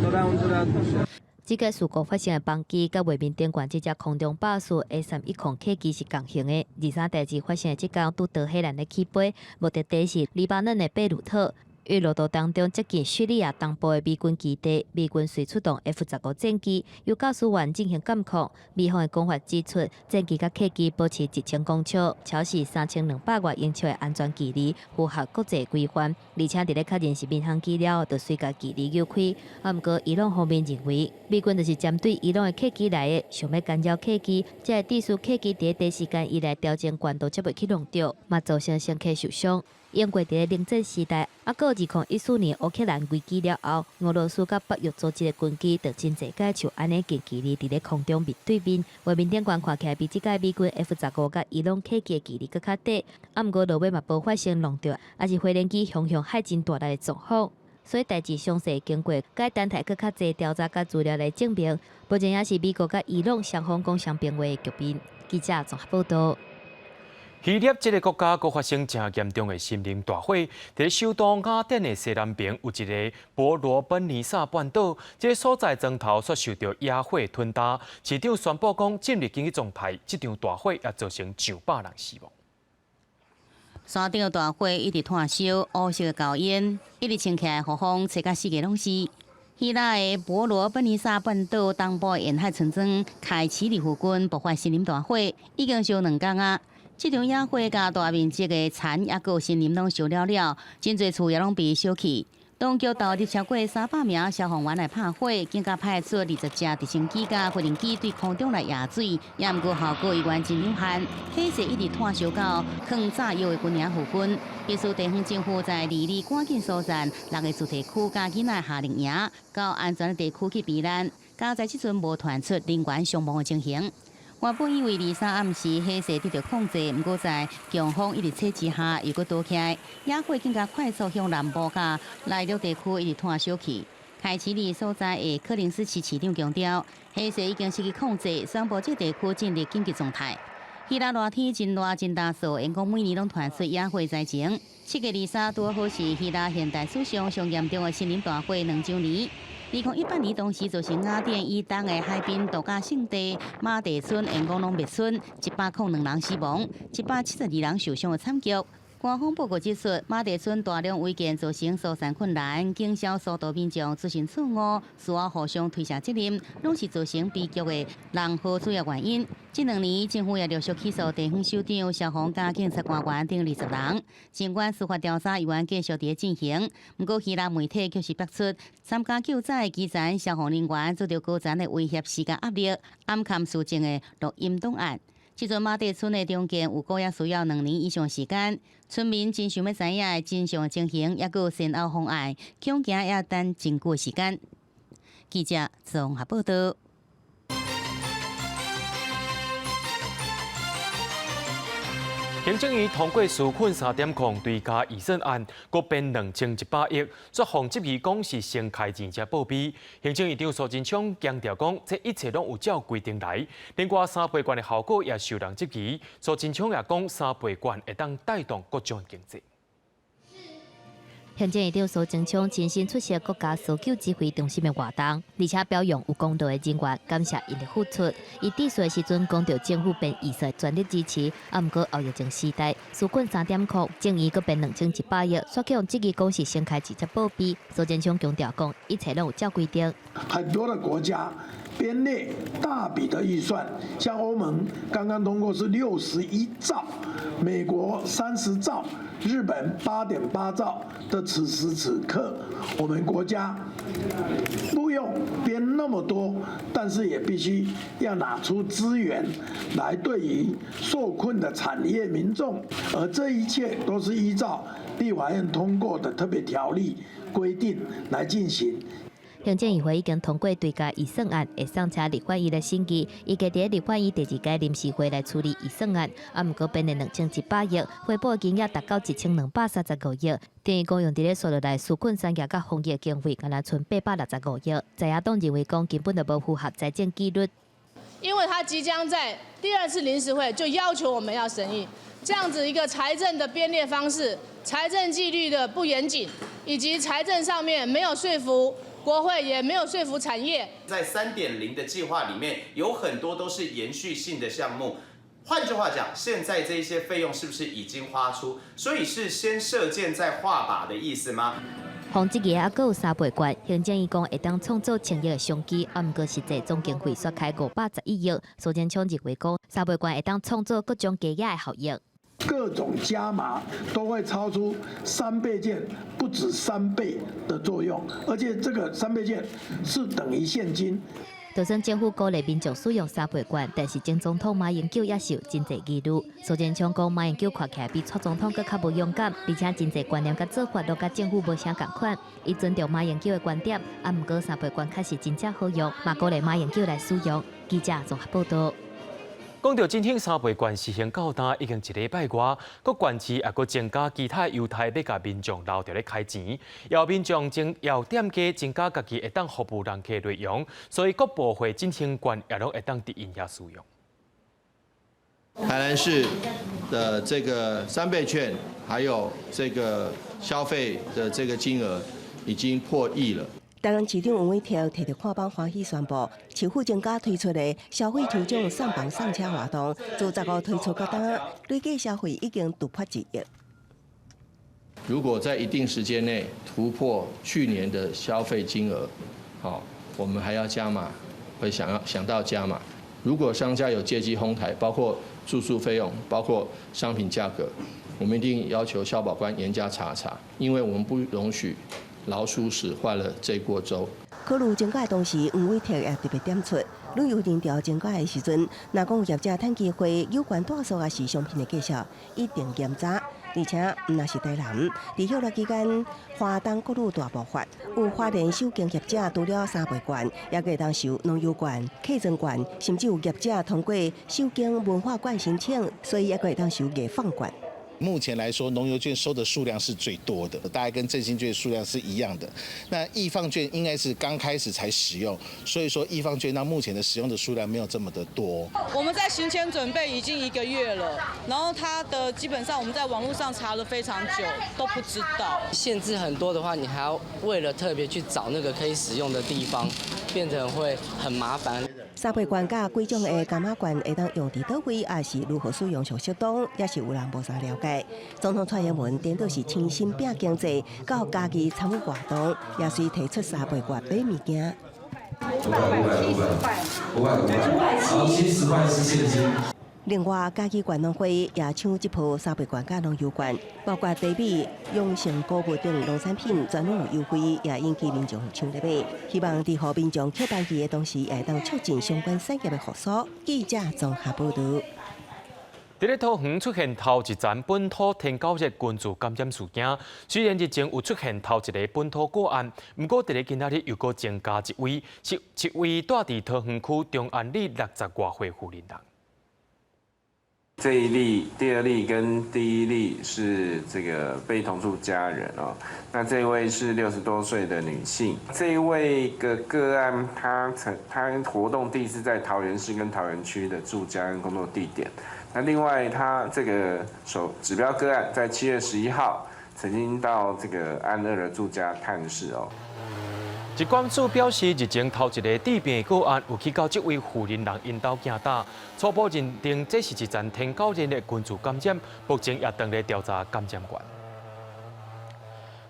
داره اونجا رد میشه. 這个事故發生的班機佮畫面頂懸這隻空中巴士 A310客機是仝型的。二三代誌發生的這工拄德黑蘭咧起飛，目的地是黎巴嫩的貝魯特。於路途當中接近敘利亞東部的美軍基地，美軍遂出動 F-15戰機，由駕駛員進行監控。美方的講法指出，戰機佮客機保持1000公尺，超時3200外英尺的安全距離，符合國際規範。而且佇咧確認是民航機了後，就隨共距離扭開。啊，毋過伊朗方面認為，美軍就是針對伊朗的客機來的，想欲干擾客機，才會致使客機佇短時間以內調整高度，才袂去撞著，嘛造成乘客受傷。英國佇咧冷戰時代，啊，閣2014年烏克蘭危機了後，俄羅斯佮北約組織的軍機就真濟擺像按呢近距離佇咧空中面對面，畫面頂懸看起來比這擺美軍 F-15佮伊朗客機的距離閣較短，啊，毋過落尾嘛無發生撞著，抑是飛行機向向海真大力的狀況。所以代誌詳細經過，該等待閣較濟調查佮資料來證明，目前也是美國佮伊朗雙方講雙邊話的局面。記者綜合報道。希臘這个國家閣發生誠嚴重的森林大火，佇咧首都雅典的西南邊有一个伯羅奔尼撒半島，這个所在磚頭煞受著野火吞焦。市長宣布講進入緊急狀態，這場大火也造成上百人死亡。山頂大火一直湠燒，烏色的厚煙一直衝起來，予風吹甲四界攏是。希臘的伯羅奔尼撒半島東部沿海村莊開始里附近爆發森林大火，已經燒2工啊！這場野火共大面積的田抑閣森林攏燒了了，真濟厝也攏被燒去。當局投入超過300名消防員來拍火，更加派出20架直升機佮無人機對空中來壓水，也毋過效果依然真有限。火勢一直湠燒到囥炸藥的軍營附近，必須地方政府在離離趕緊疏散六个住宅區佮囡仔夏令營到安全的地區去避難。佳哉這陣無傳出人員傷亡的情形。原本以為23暗時火勢得著控制，毋過在強風一直吹之下，又閣倒起來，野火更加快速向南部佮內陸地區一直湠燒去。開市里所在的柯林斯市市長強調，火勢已經失去控制，宣布這地區進入緊急狀態。希臘熱天真熱真焦燥，因講每年攏傳出野火災情。7月23拄好是希臘現代史上上嚴重的森林大火2週年。2018年當時造成雅典以東的海濱度假勝地馬地村沿港攏滅村，102人死亡，172人受傷的慘劇。官方報告指出，馬地村大量違建造成疏散困難，經銷疏導民眾出現錯誤，需要互相推卸責任，攏是造成悲劇的人禍主要原因。這2年，政府也陸續起訴地方首長、消防佮警察官員等20人。儘管司法調查依然繼續佇進行，毋過希臘媒體卻是爆出參加救災的基層消防人員遭到高層的威脅、施加壓力，暗崁事證的錄音檔案。這陣馬地村的重建有過也需要2年以上時間，村民真想欲知影真相情形，抑閣有善後方案，恐驚也等真久時間。記者綜合報道。行政院通過紓困3.0追加預算案，閣編2100億，煞予質疑講是先開錢才報備。行政院長蘇貞昌強調講，這一切攏有照規定來。另外三倍券的效果也受人質疑，蘇貞昌也講三倍券會當帶動各種經濟。行政院長蘇貞昌親身出席國家搜救指揮中心的活動，而且表揚有功勞的人員，感謝𪜶的付出。伊致辭的時陣講著政府編預算全力支持，啊，毋過後疫情時代，紓困3.0，政院閣編2100億，煞去予質疑講是先開錢才報備。蘇貞昌強調講，一切攏有照規定。很多的國家編列大筆的預算，像歐盟剛剛通過是61兆，美國30兆，日本8.8兆的此時此刻，我們國家不用編那麼多，但是也必須要拿出資源來對於受困的產業民眾，而這一切都是依照立法院通過的特別條例規定來進行。行政院會已經通過追加預算案，會送請立法院來審議。預計佇立法院第二屆臨時會來處理預算案。啊，毋過編了2100億，回補金額達到1235億，等於講用佇咧紲落來紓困產業佮防疫經費，敢若賰865億。在野黨認為講根本就無符合財政紀律。因為他即將在第二次臨時會就要求我們要審議，這樣子一個財政的編列方式、財政紀律的不嚴謹，以及財政上面沒有說服國會，也沒有說服產業。在3.0的計劃裡面，有很多都是延續性的項目。換句話講，現在這些費用是不是已經花出？所以是先射箭再畫靶的意思嗎？予質疑猶閣有三倍券，行政院講會當創造千億的商機，啊，毋過實際總經費煞開511億。蘇貞昌認為講，三倍券會當創造各種加額的效益。各種加碼都會超出三倍券，不止三倍的作用，而且這個三倍券是等於現金。就算政府鼓勵民眾使用三倍券，但是前總統馬英九也是有真濟疑慮。蘇貞昌講，馬英九看起來比蔡總統閣較無勇敢，而且真濟觀念佮做法攏佮政府無啥仝款。伊尊重馬英九的觀點，啊，毋過三倍券確實真正好用，嘛鼓勵馬英九來使用。記者綜合報導。講著振興三倍券實行到今已經一禮拜外，各縣市也閣增加其他優待，欲共民眾留著咧開錢，也民眾增有店家增加家己會當服務人客內容，所以各部會振興券也攏會當佇𪜶遐使用。台南市的這個三倍券，還有這個消費的這個金額已經破億了。台南市長黃偉哲提著看板歡喜宣布，市府增加推出的消費抽獎送房送車活動，自15推出到今，累計消費已經突破1億。如果在一定時間內突破去年的消費金額，好，我們還要加碼，會想要想到加碼。如果商家有借機哄抬，包括住宿費用，包括商品價格，我們一定要求消保官嚴加查查，因為我們不容許老鼠屎壞了這鍋粥。考慮增加的同時，黃偉哲也特別點出，旅遊人潮增加的時陣，若講有業者趁機會有關住宿抑是商品的介紹，一定嚴查。而且毋若是台南，佇歇熱期間，花東國旅大爆發，有花蓮手工業者除了三倍券，也會當收農遊券、客莊券，甚至有業者通過手工文化館申請，所以也會當收藝坊券。目前來說，農遊券收的數量是最多的，大概跟振興券數量是一樣的。那藝坊券應該是剛開始才使用，所以說藝坊券到目前的使用的數量沒有這麼的多。我們在行前準備已經一個月了，然後它的基本上我們在網絡上查了非常久，都不知道。限制很多的話，你還要為了特別去找那個可以使用的地方，變成會很麻煩。三倍券佮幾種的柑仔券會當用佇佗位，抑是如何使用上適當，也是有人無啥了解。總統蔡英文顛倒是親身拚經濟，到嘉義參與活動，也隨提出三倍券買物件。500、500、500、500、500，70塊是現金。另外，嘉義縣農會也搶這波三倍券佮農遊券，包括茶米、養成穀物等農產品全攏有優惠，也引起民眾搶著買。希望佇予民眾抾便宜的同時，也會當促進相關產業的復甦。記者綜合報導。佇咧桃園出現頭一層本土天狗熱群聚感染事件，雖然日前有出現頭一个本土個案，毋過佇咧今仔日又閣增加一位，是一位住佇桃園區中安里六十外歲婦人。這一例、第二例跟第一例是這個被同住家人哦。那這位是60多歲的女性，這一位個個案，她曾她活動地是在桃園市跟桃園區的住家跟工作地點。那另外，她這個首指標個案在7月11號曾經到這個案二的住家探視哦。疾管署表示，日前頭一个致病個案有去到這位婦人人𪜶兜行搭，初步認定這是一層天狗熱的群聚感染，目前也正咧調查感染源。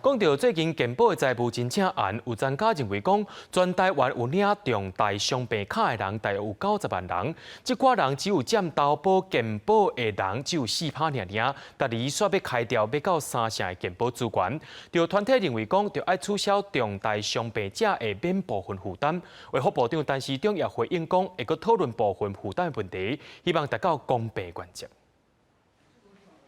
講到最近健保的財務真正絚，有專家認為講，全台灣有領重大傷病卡的人大約有90萬人，這寡人只有佔投保健保的人只有4%爾爾，逐年煞欲開掉欲到三成的健保資源。著團體認為講，著愛取消重大傷病者的免部分負擔。衛福部長陳時中也回應講，會閣討論部分負擔的問題，希望達到公平原則。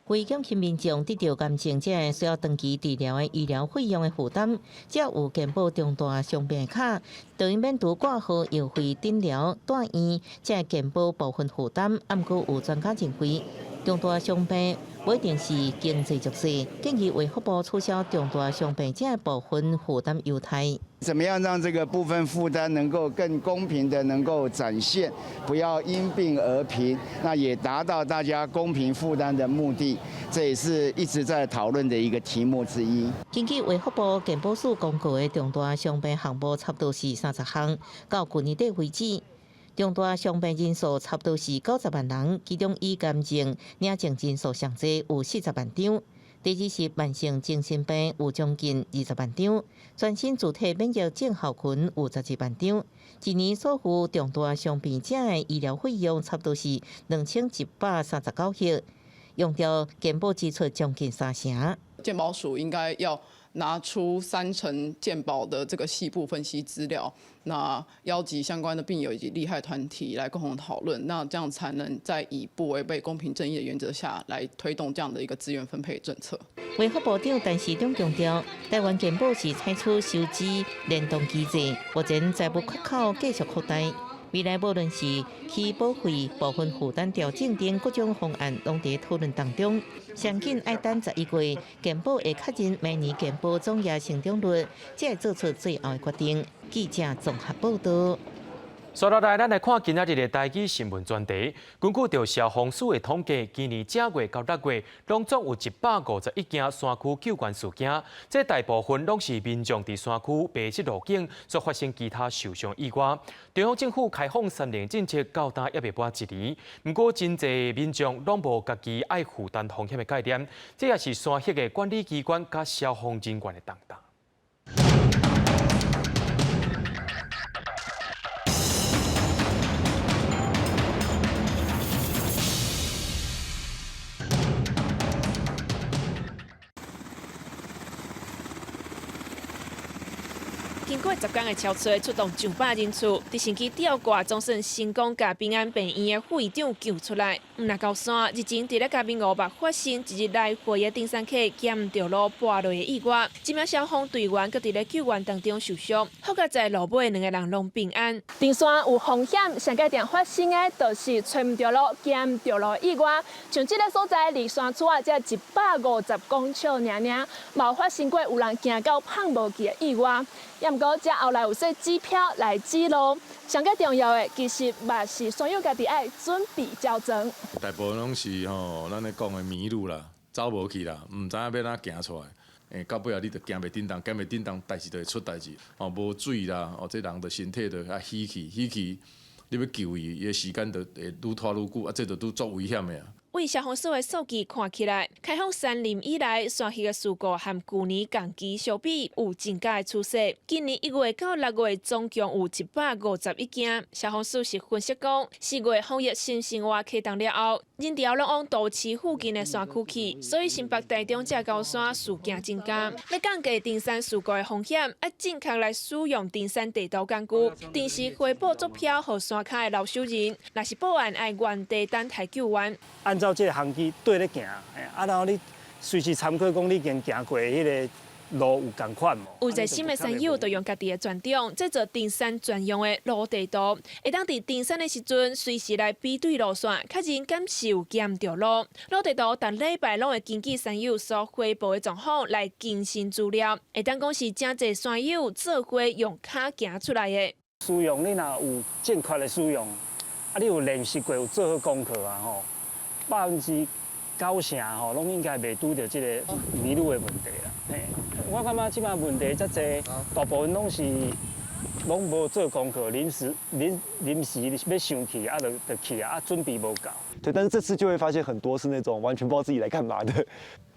為減輕民眾得著癌症者需要長期治療的醫療費用的負擔，只要有健保重大傷病卡，就會免除掛號、藥費、診療、住院，這健保部分負擔。毋過有專家認為，重大傷病無一定是經濟弱勢，建議衛福部取消重大傷病者部分負擔優待。怎麼樣讓這個部分負擔能夠更公平的能夠展現，不要因病而貧，那也達到大家公平負擔的目的，這也是一直在討論的一個題目之一。根據衛福部健保署公告的重大傷病項目，差不多是30項，到去年底為止，重大傷病人數差不多是90萬人，其中以癌症領證人數上濟有40萬張。第二是慢性精神病有將近20萬張，全身自體免疫症候群有12萬張。一年所付重大傷病者的醫療費用差不多是2139億，用掉健保支出將近三成。健保署應該要拿出三成健保的這個細部分析資料，那邀集相關的病友以及利害團體來共同討論，那這樣才能在以不違背公平正義的原則下來推動這樣的一個資源分配政策。衛福部長陳時中強調，台灣健保是採取收支聯動機制，目前財務缺口繼續擴大。未來無論是起保費、部分負擔調整等各種方案，攏佇討論當中。上緊愛等11月，健保會確認明年健保總額成長率，才會做出最後的決定。記者綜合報導。紲落來，咱來看今仔日的台語新聞專題。根據著消防署的統計，今年正月到六月，攏總有151件山區救援事件。這大部分攏是民眾佇山區迷失路徑，所發生其他受傷意外。中央政府開放三零政策到今猶未滿一年，毋過真濟民眾攏無家己愛負擔風險的概念，這也是山域的管理機關佮消防人員的重擔。經過10工的搜查，出動上百人次，直升機吊掛，總算成功共平安病院的副院長救出來。毋若高山日前佇咧嘉明湖發生一日來回的登山客行毋著路跋落的意外，這名消防隊員閣佇咧救援當中受傷，好佳哉路尾兩個人攏平安。登山有風險，上蓋定發生的就是揣毋著路、行毋著路的意外。像這个所在離山區啊，才150公尺爾爾，嘛有發生過有人行到麭無去的意外。也毋過，這後來有設指標來指路。上蓋重要的，其實嘛是山友家己愛準備齊全。大部分攏是吼，咱咧講的迷路啦，走無去啦，毋知影欲按怎行出來。到尾仔你就行袂振動，行袂振動，代誌就會出代誌。哦，無水啦，哦，這人就身體就較虛去，虛去，你欲救伊，伊的時間就會愈拖愈久，啊，這就愈足危險的啊。對消防署的數據看起來，開放山林以來，山域的事故和舊年同期相比有增加的趨勢。今年1月到6月總共有151件。消防署是分析講，4月防疫新生活啟動了後，人潮攏往都市附近的山區去，所以新北、台中這高山事件增加。欲降低登山事故的風險，愛正確來使用登山地圖工具，定時回報座標予山跤的留守人。若是報案，愛原地等待救援。按照這个航機對咧行，啊，然後你隨時參考講你已經行過彼个路有仝款無？有熱心的山友就用家己的專長製作登山專用的路地圖，會當佇登山的時陣隨時來比對路線，確認敢是有行著路。路地圖逐禮拜攏會根據山友所回報的狀況來更新資料，會當講是誠濟山友做伙用跤行出來的。使用你若有正確的使用，啊，你有練習過，有做好功課啊吼。90%吼，攏應該袂拄著這个迷路的問題啦。嘿，我感覺這擺問題遮濟，大部分攏是攏無做功課，臨時臨臨時欲想去啊，就去啊，啊準備無夠。對，但是這次就會發現很多是那種完全不知道自己來幹嘛的，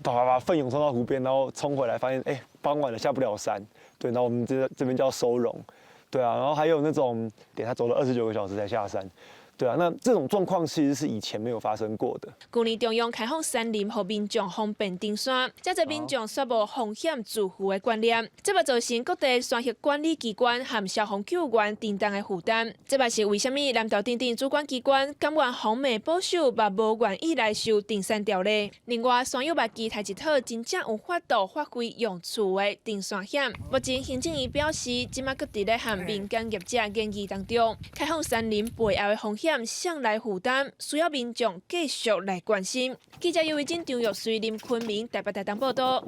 啪啪啪奮勇衝到湖邊，然後衝回來發現，哎，傍晚了下不了山。對，然後我們這邊叫收容。對啊，然後還有那種，給他走了29個小時才下山。對啊，那這種狀況其實是以前沒有發生過的。舊年中央開放山林，予民眾方便登山，遮濟民眾卻無風險自負的觀念，這嘛造成各地山域管理機關和消防救援承擔的負擔。這嘛是為啥物南投等等主管機關甘願風糜保守，嘛無願意來修登山條例。另外，山友嘛期待一套真正有法度發揮用處的登山險。目前行政院表示，這馬閣佇咧和民間業者研議當中，開放山林背後的風險誰來負擔，需要民眾繼續來關心。記者尤維珍、張玉穗、林坤明台北、台東報道。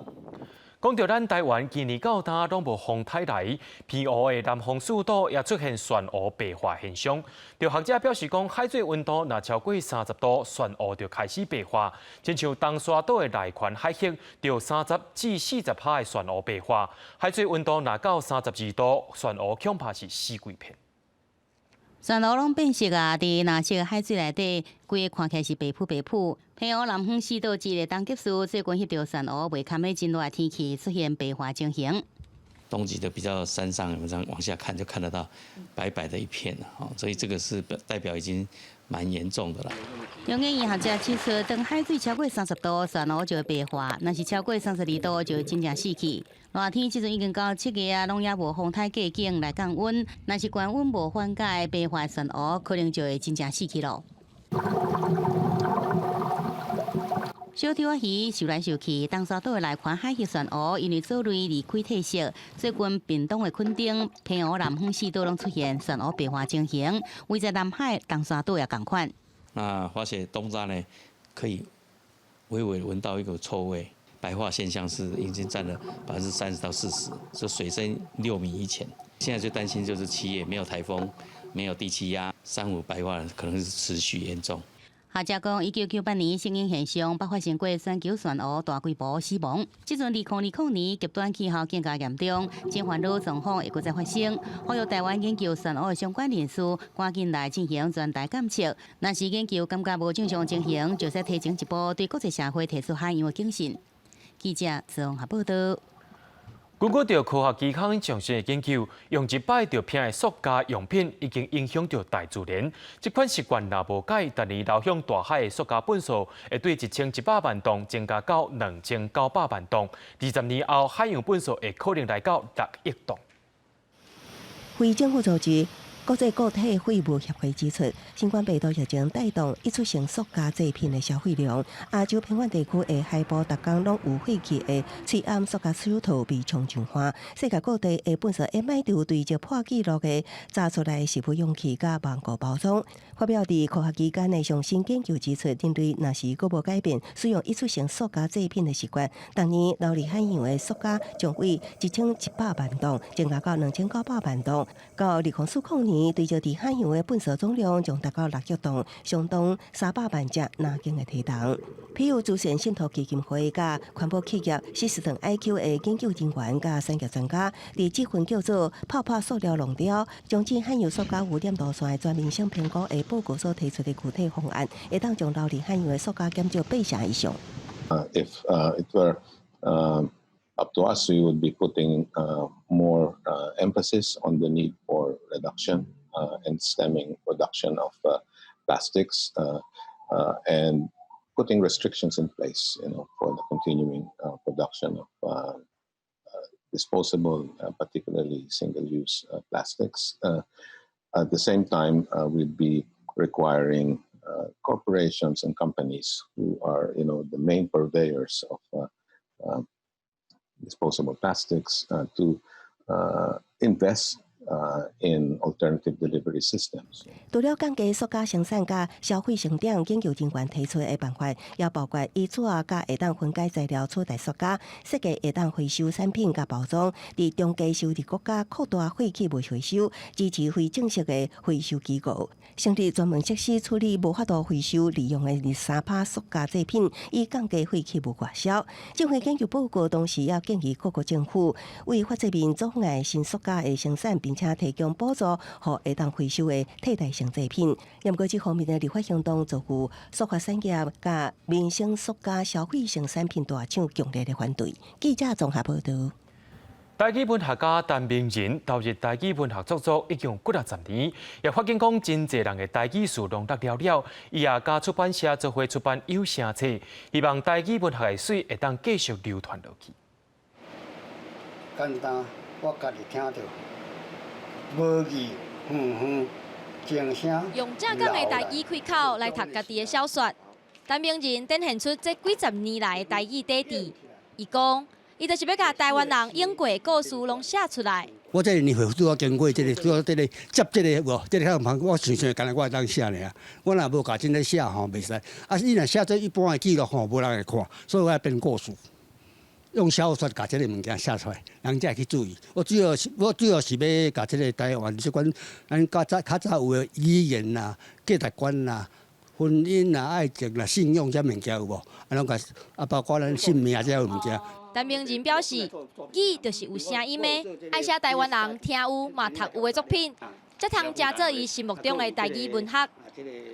講到咱台灣今年到今攏無風颱來，澎湖的南方四島也出現漩渦白化現象。著學者表示講，海水溫度若超過30度，漩渦就開始白化。親像東沙島的內環海域，著30至40%的漩渦白化。海水溫度若到32度，漩渦恐怕是死規片。漩渦攏變色啊！佇藍色海水內底，規个看起來是白浡白浡。澎湖南方四島之一的東吉嶼最近翕著漩渦袂堪的真熱天氣出現白化情形。冬季的比較山上，我們這樣往下看就看得到白白的一片了，所以這個是代表已經蠻嚴重的啦。中研院學者指出，當海水超過30度，漩渦就會白化；若是超過32度，就會真正死去。熱天這陣已經到7月啊，攏猶無風颱過境來降溫，若是高溫無緩解，白化漩渦可能就會真正死去咯。小丑仔魚游來游去，東沙島的內環海域漩渦因為藻類離開褪色，最近屏東的墾丁、澎湖南方四島攏出現漩渦白化情形，位在南海東沙島也仝款。那發現東沙呢，可以微微聞到一個臭味，白化現象是已經佔了30%到40%，就水深6米以淺。現在最擔心就是7月沒有颱風，沒有低氣壓，珊瑚白化可能是持續嚴重。學者講，1998年聖嬰現象，捌發生過全球漩渦大規模死亡。這陣2020年極端氣候更加嚴重，真煩惱狀況會閣再發生。呼籲台灣研究漩渦的相關人士，趕緊來進行全台監測。若是研究感覺無正常情形，就使提前一步對國際社會提出海洋的警訊。記者綜合報道。根據著科學期刊上新的研究，用一擺就摒的塑膠用品已經影響著大自然。這款習慣若無改，逐年流向大海的塑膠糞掃會對1100萬噸增加到2900萬噸。20年後，海洋糞掃會可能來到6億噸。非政府組織國際固體廢物協會指出，新冠病毒疫情帶動一次性塑膠製品的消費量。亞洲偏遠地區的海埔，逐工攏有廢棄的喙罨塑膠手套被沖上岸。世界各地的垃圾掩埋場堆積破紀錄的炸出來食物容器佮網購包裝。發表佇科學期刊的上新研究指出，人類若是閣無改變使用一次性塑膠製品的習慣，逐年流入海洋的塑膠將為1100萬噸增加到2900萬噸。到2040年，堆積佇海洋的垃圾總量將達到6億噸，相當300萬隻藍鯨的體重。譬如慈善信託基金會佮環保企業 System IQ 的研究人員佮產業專家，佇這份叫做《泡泡塑料浪潮：終止海洋塑膠污染路線的全面性評估》的報告所提出的具體方案，會當將流入海洋的塑膠減少八成以上。 If it were up to us, we would be putting more emphasis on the need for reduction and stemming production of plastics and putting restrictions in place for the continuing production of disposable, particularly single-use plastics. At the same time, we'd be requiring corporations and companies who are the main purveyors of disposable plastics to invest in alternative delivery systems. 除了降低塑膠生產佮消費成本，研究人員提出的辦法，也包括以紙佮會當分解材料取代塑膠，設計會當回收產品佮包裝，佇中低收入國家擴大廢棄物回收，支持非正式的回收機構，成立專門設施處理無法度回收利用的23%塑膠製品，以降低廢棄物外銷。這份研究報告同時也建議各國政府為法制面阻礙新塑膠的生產，並且提供補助，予會當回收的替代性製品。毋過這方面的立法行動，遭遇塑化產業佮民生塑膠消費性產品大廠強烈的反對。記者綜合報道。台語文學家陳明仁投入台語文學創作已經有幾若十年，也發現講真濟人的台語詞攏落了了，伊也佮出版社做伙出版有聲冊，希望台語文學的水會當繼續流傳落去。簡單，我家己聽著，無字遠遠靜聲。用正港的台語開口來讀家己的小說，陳明仁展現出這幾十年來的台語底蘊。伊講，伊就是欲共台灣人湧過的故事攏寫出來。我這个年歲拄仔經過這个，拄仔這个接這個有無？這个較毋我想想，敢若我會當寫爾。我若無共真咧寫吼，袂使。啊，你若寫做一般的記錄吼，無人會看，所以我愛編故事，用小說共這个物件寫出來，人才會去注意。我主要是欲共這个台灣這款咱較早較早有的語言啦、價值觀啦、婚姻啦、愛情啦、信仰這物件有無？啊，攏共啊，包括咱性命這物件。陳明仁表示，語就是有聲音的，愛寫台灣人聽有嘛讀有的作品，才通成做伊心目中的台語文學。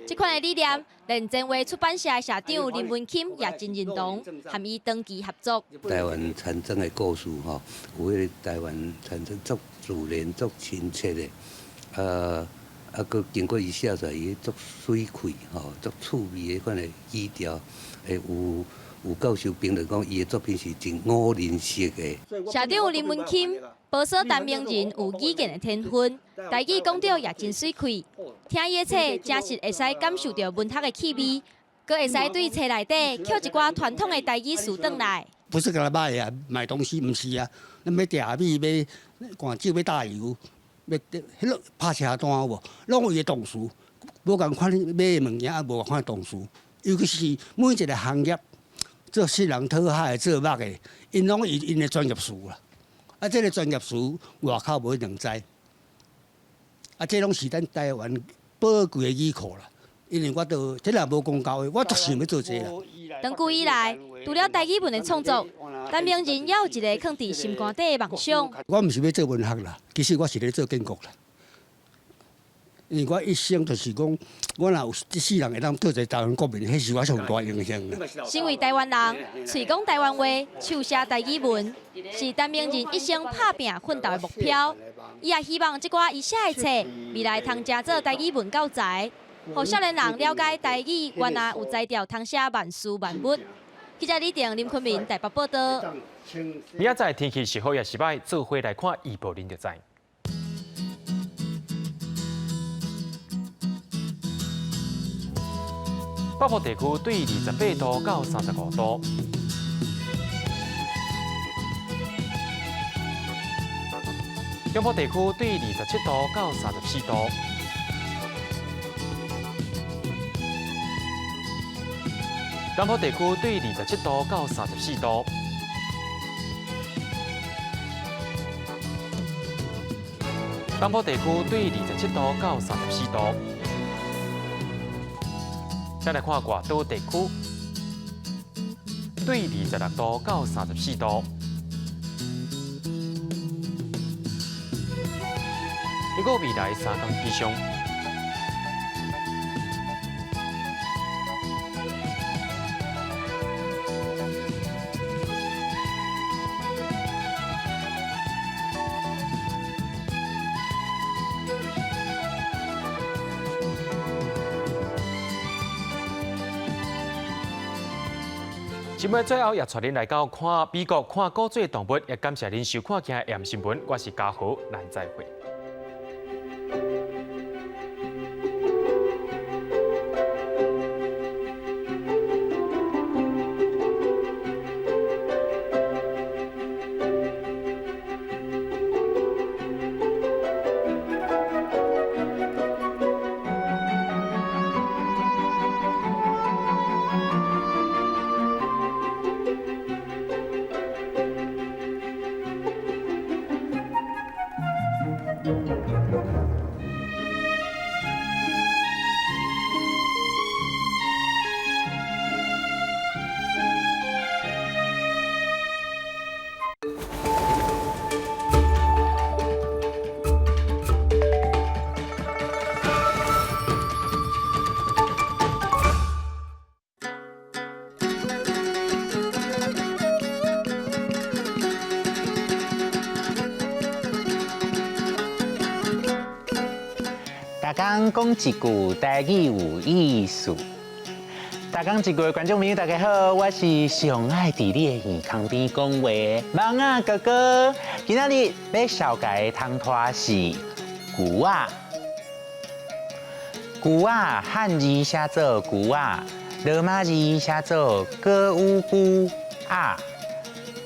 這款的理念，連前衛出版社的社長林文欽也真認同，和伊長期合作。台灣田莊的故事吼，有彼个台灣田莊足自然、足親切的，啊，閣經過伊寫出來，伊足媠氣吼，足趣味的款的語調，會有。有教授評論講，伊的作品是真五人式的。社長林文欽，報說陳明仁有語言的天分，台語講著也真媠氣，聽伊的冊，真實會使感受著文學的氣味，閣會使對冊內底抾一寡傳統的台語詞轉來。不是共來買啊，買東西毋是啊，咱欲訂米、欲灌酒、欲打油、欲彼個拍車單有無？攏有伊的動詞，無仝款買的物件，啊無仝款的動詞，尤其是每一个行業。做穡人討海的、做木的，𪜶攏有𪜶的專業詞啦。啊，這个專業詞外口無一定知。啊，這攏是咱台灣寶貴的語庫啦。因為我都這若無公教的，我足想欲做這个啦。長久以來，除了台語文的創作，陳明仁也有一个囥佇心肝底的夢想。我毋是欲做文學啦，其實我是咧做建國啦。因為我一生就是講，我若有這世人會當做一个台灣國民，彼是我上大榮幸啦。身為台灣人，喙講台灣話，手寫台語文，是陳明仁一生拍拚奮鬥的目標。伊也希望這寡伊寫的冊，未來通成做台語文教材，予少年人了解台語原來有才調，通寫萬事萬物。記者李定、林坤明台北報道。明仔載天氣是好抑是䆀，做伙來看預報，恁就知。北部地區對28度到35度。中部地區對27度到34度。南部地區對27度到34度。東部地區對27度到34度。再來看外島地區，對26度到34度。預估未來三天氣象。新聞最後也帶恁來到看美國看古锥動物，也感謝恁收看今日新聞，我是嘉豪，咱再會。逐工講一句台語有意思。逐工一句的觀眾朋友，大家好，我是上愛佇你的耳孔邊講話的蠓仔哥哥。今仔日欲紹介的通拖是龜仔。龜仔漢字寫做龜仔，羅馬字寫做歌舞龜仔。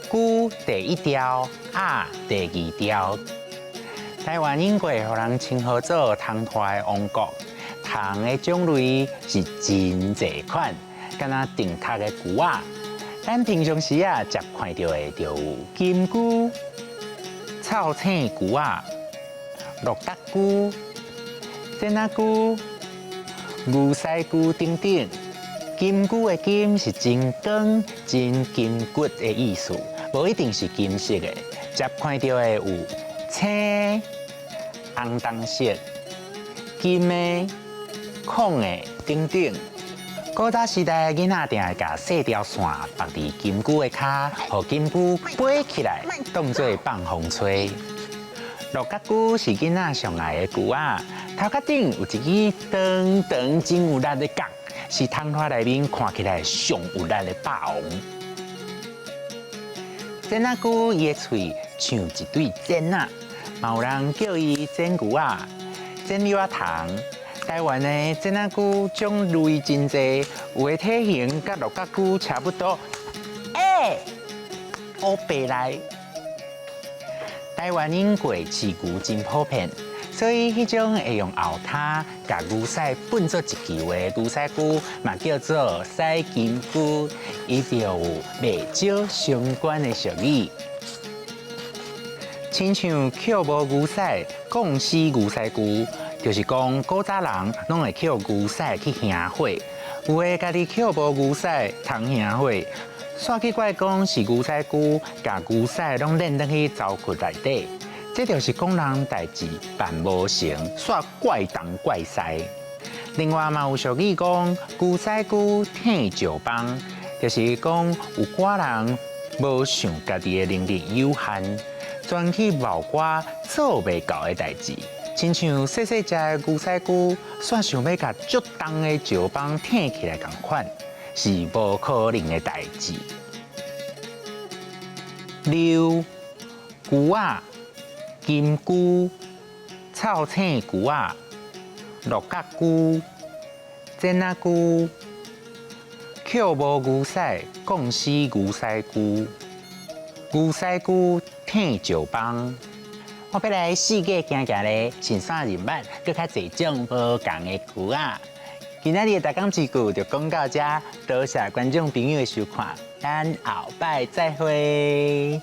龜第一調，仔第二調。台灣永過予人稱呼做蟲拖的王國，蟲的種類是真濟款，敢若定殼的龜仔。咱平常時啊，常看著的就有金龜、臭青龜仔、鹿角龜、剪仔龜、牛屎龜等等。金龜的金是真光、真筋骨的意思，無一定是金色的。常看著的有青、紅銅色、金的、礦的等等。古早時代囡仔定會共細條線縛佇金龜的跤，予金龜飛起來，當做放風吹。鹿角龜是囡仔上愛的龜仔，頭殼頂有一支長長真有力的角，是蟲拖內面看起來上有力的霸王。剪仔龜伊的喙像一對剪仔，嘛有人叫伊剪龜仔、剪蓼仔蟲。台灣的剪仔龜種類真濟，有的體型佮鹿角龜差不多。欸，烏白來。台灣永過飼牛真普遍，所以彼種會用後跤共牛屎糞做一球的牛屎龜，嘛叫做屎金龜，伊就有袂少相關的俗語。親像抾無牛屎，講死牛屎龜，就是講古早人攏會抾牛屎去燃火，有的家己抾無牛屎通燃火，煞去怪講是牛屎龜，共牛屎攏練轉去槽窟內底，這就是講人代誌辦無成，煞怪東怪西。另外嘛有俗語講，牛屎龜退石枋，就是講有寡人無想家己的能力有限，專去謀寡做袂到的代誌，親像細細隻的牛屎龜，煞想欲共足重的石枋退起來仝款，是無可能的代誌。溜龜仔、金龜、臭青龜仔、鹿角龜、剪仔龜、抾無牛屎，摃死牛屎龜，牛屎龜退石枋。我欲來四界行行咧，巡山認捌閣較濟種無仝的龜仔。今仔日的大港之句就講到遮，多謝觀眾朋友的收看，咱後擺再會。